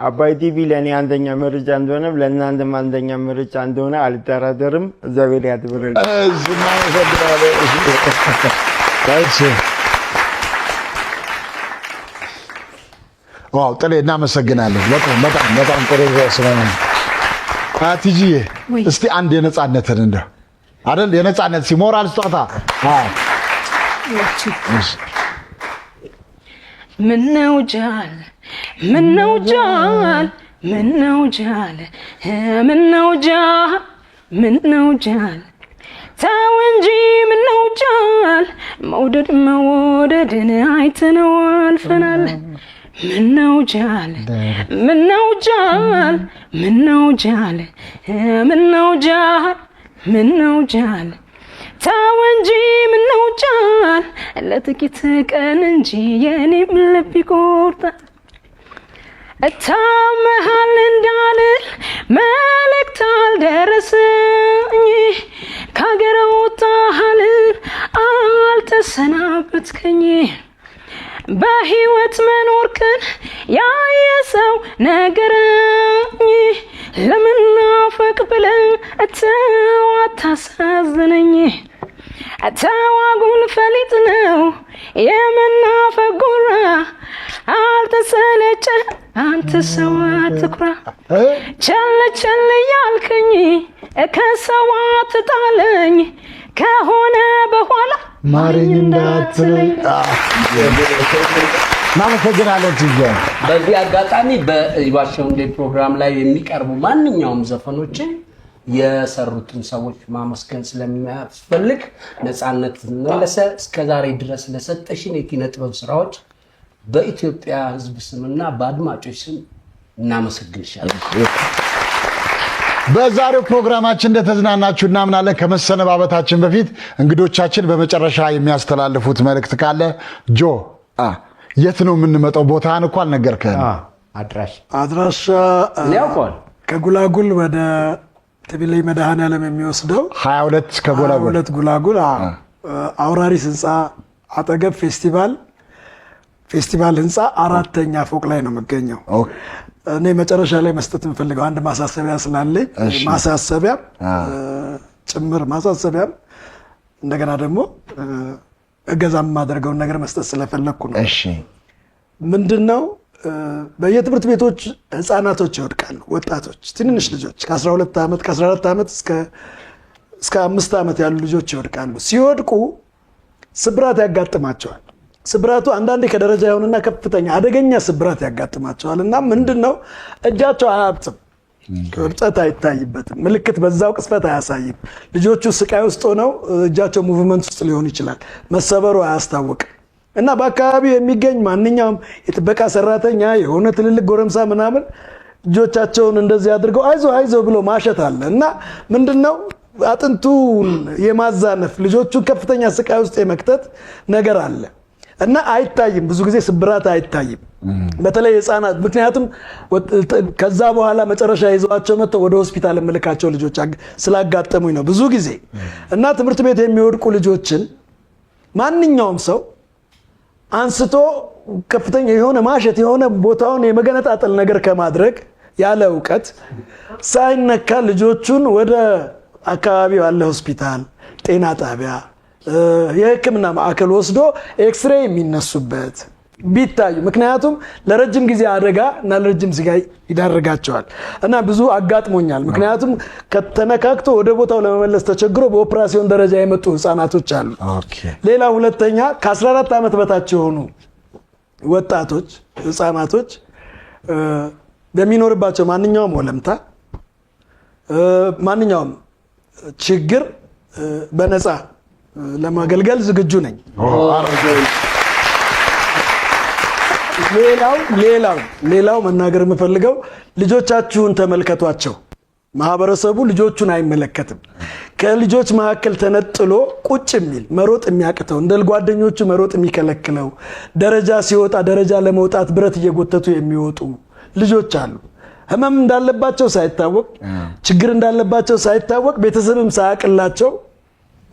አባይ ቲቪ ለእኔ አንደኛ ምርጫ እንደሆነ ለእናንተም አንደኛ ምርጫ እንደሆነ አልጠራጠርም። እግዚአብሔር ያክብርልኝ። Wow ጥሌ እናመሰግናለን። በጣም በጣም በጣም ጥሩ ስለሆነ ቲጂዬ እስቲ አንድ የነፃነትን እንደው አይደል የነፃነት ሲሞራል ስጦታ። ምነው ጃል ምነው ጃል ምነው ጃል ምነው ጃል ምነው ጃል ተው እንጂ ምነው ጃል መውደድ መወደድን አይተነው አልፈናል። ምነው ጃል ምነው ጃል ምነው ጃል ምነው ጃል ምነው ጃል ተው እንጂ ምነው ጃል ለጥቂት ቀን እንጂ የኔም ልብ ይቆርጣል። እታመሃል እንዳልል መልእክት አልደረሰኝ ከሀገር ወጣሃል አልተሰናበትከኝ በህይወት መኖርክን ያየ ሰው ነገረኝ ለመናፈቅ ብለህ ተው አታሳዝነኝ ተው አጉል ፈሊጥ ነው የመናፈቅ ጉራ አልተሰለቸ አንተ ሰው አትኩራ ቸል ቸል ያልከኝ ከሰው አትጣለኝ ከሆነ በኋላ ማረኝ እንዳትለኝ። እናመሰግናለን ቲጂ። በዚህ አጋጣሚ በዋሸው እንዴ ፕሮግራም ላይ የሚቀርቡ ማንኛውም ዘፈኖችን የሰሩትን ሰዎች ማመስገን ስለሚያስፈልግ ነፃነት መለሰ እስከዛሬ ድረስ ለሰጠሽን የኪነ ጥበብ ስራዎች በኢትዮጵያ ሕዝብ ስምና በአድማጮች ስም እናመሰግንሻለን። በዛሬው ፕሮግራማችን እንደተዝናናችሁ እናምናለን። ከመሰነባበታችን በፊት እንግዶቻችን በመጨረሻ የሚያስተላልፉት መልእክት ካለ ጆ፣ የት ነው የምንመጣው? ቦታን እኮ አልነገርከንም። አድራሻ ከጉላጉል ወደ ትቢሌ መድኃኔዓለም የሚወስደው 22 ከጉላጉል 22 ጉላጉል አውራሪስ ህንፃ አጠገብ ፌስቲቫል ህንፃ 4ኛ ፎቅ ላይ ነው የምገኘው። እኔ መጨረሻ ላይ መስጠት የምፈልገው አንድ ማሳሰቢያ ስላለኝ ማሳሰቢያ ጭምር ማሳሰቢያም እንደገና ደግሞ እገዛም የማደርገውን ነገር መስጠት ስለፈለኩ ነው። እሺ ምንድነው በየትምህርት ቤቶች ህፃናቶች ይወድቃሉ። ወጣቶች፣ ትንንሽ ልጆች ከ12 ዓመት ከ14 ዓመት እስከ 5 ዓመት ያሉ ልጆች ይወድቃሉ። ሲወድቁ ስብራት ያጋጥማቸዋል። ስብራቱ አንዳንዴ ከደረጃ ይሆንና ከፍተኛ አደገኛ ስብራት ያጋጥማቸዋል። እና ምንድነው እጃቸው አያብጥም፣ እብጠት አይታይበትም፣ ምልክት በዛው ቅጽበት አያሳይም። ልጆቹ ስቃይ ውስጥ ሆነው እጃቸው movement ውስጥ ሊሆን ይችላል፣ መሰበሩ አያስታውቅም። እና በአካባቢው የሚገኝ ማንኛውም የጥበቃ ሰራተኛ የሆነ ትልልቅ ጎረምሳ ምናምን እጆቻቸውን እንደዚህ አድርገው አይዞ አይዞ ብሎ ማሸት አለ። እና ምንድነው አጥንቱን የማዛነፍ ልጆቹን ከፍተኛ ስቃይ ውስጥ የመክተት ነገር አለ። እና አይታይም፣ ብዙ ጊዜ ስብራት አይታይም፣ በተለይ ህፃናት። ምክንያቱም ከዛ በኋላ መጨረሻ ይዘዋቸው መጥተው ወደ ሆስፒታል መልካቸው ልጆች ስላጋጠሙኝ ነው ብዙ ጊዜ። እና ትምህርት ቤት የሚወድቁ ልጆችን ማንኛውም ሰው አንስቶ ከፍተኛ የሆነ ማሸት የሆነ ቦታውን የመገነጣጠል ነገር ከማድረግ ያለ እውቀት ሳይነካ ልጆቹን ወደ አካባቢው ያለ ሆስፒታል፣ ጤና ጣቢያ፣ የህክምና ማዕከል ወስዶ ኤክስሬይ የሚነሱበት ቢታዩ፣ ምክንያቱም ለረጅም ጊዜ አደጋ እና ለረጅም ስቃይ ይዳርጋቸዋል። እና ብዙ አጋጥሞኛል። ምክንያቱም ከተነካክቶ ወደ ቦታው ለመመለስ ተቸግሮ በኦፕራሲዮን ደረጃ የመጡ ህፃናቶች አሉ። ሌላ ሁለተኛ ከ14 ዓመት በታች የሆኑ ወጣቶች ህፃናቶች በሚኖርባቸው ማንኛውም ወለምታ ማንኛውም ችግር በነፃ ለማገልገል ዝግጁ ነኝ። ሌላው መናገር የምፈልገው ልጆቻችሁን ተመልከቷቸው። ማህበረሰቡ ልጆቹን አይመለከትም። ከልጆች መካከል ተነጥሎ ቁጭ የሚል መሮጥ የሚያቅተው እንደ ጓደኞቹ መሮጥ የሚከለክለው ደረጃ ሲወጣ ደረጃ ለመውጣት ብረት እየጎተቱ የሚወጡ ልጆች አሉ። ህመም እንዳለባቸው ሳይታወቅ፣ ችግር እንዳለባቸው ሳይታወቅ፣ ቤተሰብም ሳያቅላቸው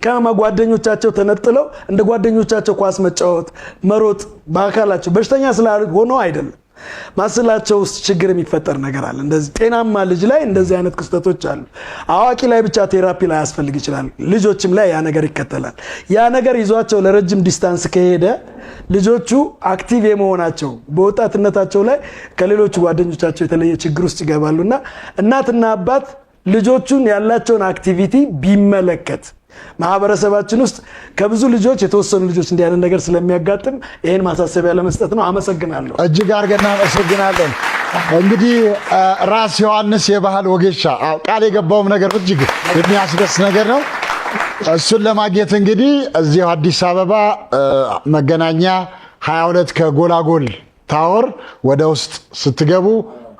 ከጓደኞቻቸው ተነጥለው እንደ ጓደኞቻቸው ኳስ መጫወት መሮጥ በአካላቸው በሽተኛ ስላልሆነ አይደለም፣ ማስላቸው ውስጥ ችግር የሚፈጠር ነገር አለ። እንደዚህ ጤናማ ልጅ ላይ እንደዚህ አይነት ክስተቶች አሉ። አዋቂ ላይ ብቻ therapy ላይ ያስፈልግ ይችላል። ልጆችም ላይ ያ ነገር ይከተላል። ያ ነገር ይዟቸው ለረጅም distance ከሄደ ልጆቹ active የመሆናቸው በወጣትነታቸው ላይ ከሌሎቹ ጓደኞቻቸው የተለየ ችግር ውስጥ ይገባሉና እናትና አባት ልጆቹን ያላቸውን activity ቢመለከት፣ ማህበረሰባችን ውስጥ ከብዙ ልጆች የተወሰኑ ልጆች እንዲህ አይነት ነገር ስለሚያጋጥም ይህን ማሳሰቢያ ለመስጠት ነው። አመሰግናለሁ። እጅግ አድርገን እናመሰግናለን። እንግዲህ ራስ ዮሐንስ የባህል ወጌሻ፣ አዎ፣ ቃል የገባውም ነገር እጅግ የሚያስደስት ነገር ነው። እሱን ለማግኘት እንግዲህ እዚሁ አዲስ አበባ መገናኛ 22 ከጎላጎል ታወር ወደ ውስጥ ስትገቡ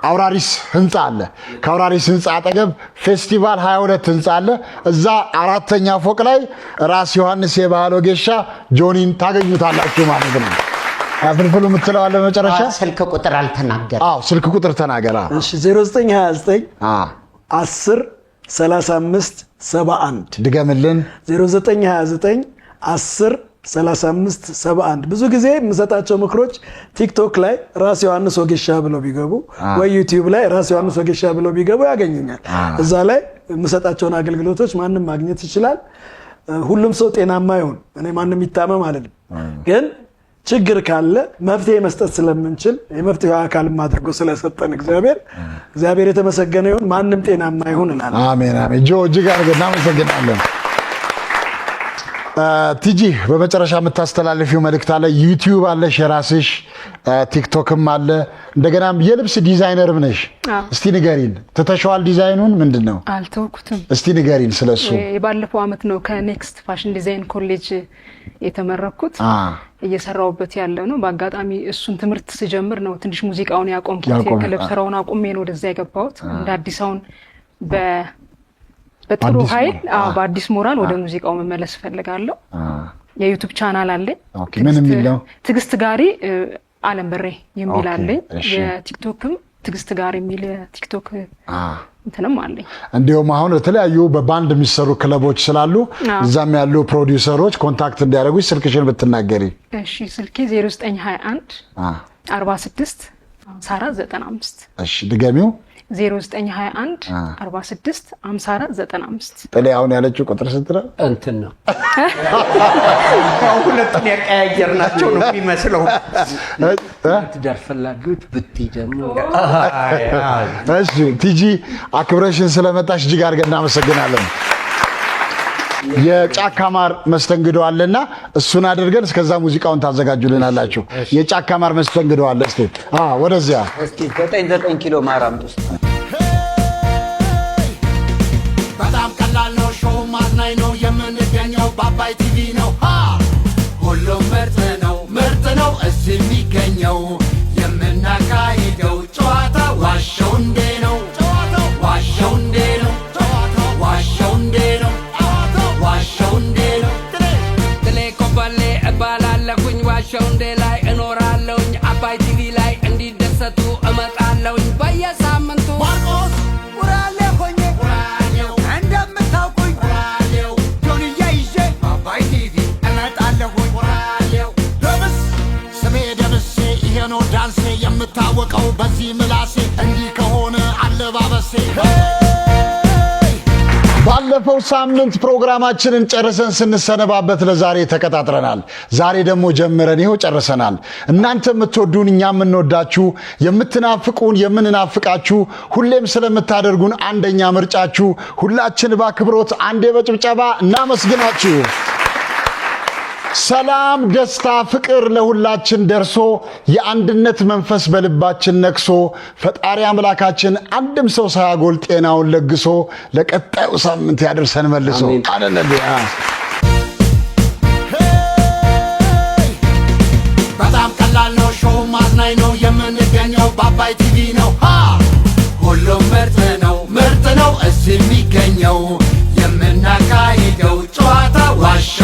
አውራሪስ ህንፃ አለ። ከአውራሪስ ህንፃ አጠገብ ፌስቲቫል 22 ህንፃ አለ። እዛ አራተኛ ፎቅ ላይ ራስ ዮሐንስ የባህል ወጌሻ ጆኒን ታገኙታላችሁ ማለት ነው። ፍልፍሉ የምትለው አለ መጨረሻ? ስልክ ቁጥር አልተናገርም። አዎ፣ ስልክ ቁጥር ተናገራ። እሺ፣ 0929 10 35 71። ድገምልን። 0929 10 35 71። ብዙ ጊዜ የምሰጣቸው ምክሮች ቲክቶክ ላይ ራስ ዮሐንስ ወጌሻ ብለው ቢገቡ ወይ ዩቲዩብ ላይ ራስ ዮሐንስ ወጌሻ ብለው ቢገቡ ያገኙኛል። እዛ ላይ የምሰጣቸውን አገልግሎቶች ማንም ማግኘት ይችላል። ሁሉም ሰው ጤናማ ይሁን። እኔ ማንም ይታመም አልልም፣ ግን ችግር ካለ መፍትሄ መስጠት ስለምንችል የመፍትሄው አካልም አድርጎ ስለሰጠን እግዚአብሔር፣ እግዚአብሔር የተመሰገነ ይሁን። ማንም ጤናማ ይሁን እላለሁ። አሜን አሜን። ጆ፣ እጅግ አድርገን እናመሰግናለን። ቲጂ፣ በመጨረሻ የምታስተላልፊው መልእክት አለ? ዩቲዩብ አለሽ የራስሽ፣ ቲክቶክም አለ። እንደገናም የልብስ ዲዛይነርም ነሽ። እስቲ ንገሪን። ትተሸዋል ዲዛይኑን ምንድን ነው? አልተውኩትም። እስቲ ንገሪን ስለሱ። የባለፈው አመት ነው ከኔክስት ፋሽን ዲዛይን ኮሌጅ የተመረቅኩት። እየሰራውበት ያለ ነው። በአጋጣሚ እሱን ትምህርት ስጀምር ነው ትንሽ ሙዚቃውን ያቆምኩት። የክለብ ስራውን አቁሜ ነው ወደዛ የገባሁት። እንደ አዲስ አሁን በጥሩ ኃይል፣ በአዲስ ሞራል ወደ ሙዚቃው መመለስ እፈልጋለሁ። የዩቱብ ቻናል አለኝ። ምን የሚል ነው? ትዕግስት ጋሪ አለም በሬ የሚል አለኝ። የቲክቶክም ትዕግስት ጋሪ የሚል የቲክቶክ እንትንም አለኝ። እንዲሁም አሁን የተለያዩ በባንድ የሚሰሩ ክለቦች ስላሉ እዛም ያሉ producer ኦች contact እንዲያደርጉ ስልክሽን ብትናገሪ። እሺ፣ ስልኬ 0921 46 54 95። እሺ፣ ድገሚው። 0921 46 54 95። ጥሌ፣ አሁን ያለችው ቁጥር ስንት ነው? እንትን ነው። ሁለቱን ያቀያየር ናቸው ነው የሚመስለው። ትዳር ፈላጊዎች ብትይ ደግሞ። እሺ ቲጂ፣ አክብረሽን ስለመጣሽ እጅግ አድርገን እናመሰግናለን። የጫካ ማር መስተንግዶ አለና እሱን አድርገን እስከዛ ሙዚቃውን ታዘጋጁልናላችሁ። የጫካ ማር መስተንግዶ አለ። እስቲ ወደዚያ። እስኪ 9 9 ኪሎ ማር አምጡ እስኪ። በጣም ቀላል ነው፣ show ማዝናኝ ነው። የምንገኘው በአባይ ቲቪ ነው። ሃ ሁሉም ምርጥ ነው፣ ምርጥ ነው እዚህ የሚገኘው። የምናካሂደው ጨዋታ ዋሸው እንዴ ነው፣ ዋሸው እንዴ ነው፣ ዋሸው እንዴ ነው፣ ዋሸው እንዴ ነው። ጥሌ ኮበሌ እባላለሁኝ፣ ዋሸው እንዴ ላይ እኖራለሁኝ። አባይ ቲቪ ላይ እንዲደሰቱ እመጣለሁኝ በየሳምንቱ። ማርቆስ ውራሌ ሆኜ ውራሌው እንደምታውቁኝ ውራሌው ጆንያ ይዤ በአባይ ቲቪ እመጣለሁኝ ውራሌው። ደምስ፣ ስሜ ደምሴ፣ ይሄ ነው ዳንሴ፣ የምታወቀው በዚህ ምላሴ፣ እንዲህ ከሆነ አለባበሴ። ባለፈው ሳምንት ፕሮግራማችንን ጨርሰን ስንሰነባበት ለዛሬ ተቀጣጥረናል። ዛሬ ደግሞ ጀምረን ይኸው ጨርሰናል። እናንተ የምትወዱን፣ እኛ የምንወዳችሁ፣ የምትናፍቁን፣ የምንናፍቃችሁ፣ ሁሌም ስለምታደርጉን አንደኛ ምርጫችሁ ሁላችን በአክብሮት አንዴ በጭብጨባ እናመስግናችሁ። ሰላም፣ ደስታ፣ ፍቅር ለሁላችን ደርሶ፣ የአንድነት መንፈስ በልባችን ነግሶ፣ ፈጣሪ አምላካችን አንድም ሰው ሳያጎል ጤናውን ለግሶ ለቀጣዩ ሳምንት ያደርሰን መልሶ። አይደለ እንዴ? በጣም ቀላል ነው፣ show ማዝናኝ ነው። የምንገኘው በአባይ ቲቪ ነው። ሃ ሁሉም ምርጥ ነው፣ ምርጥ ነው እዚህ የሚገኘው። የምናካሂደው ጨዋታ ዋሸው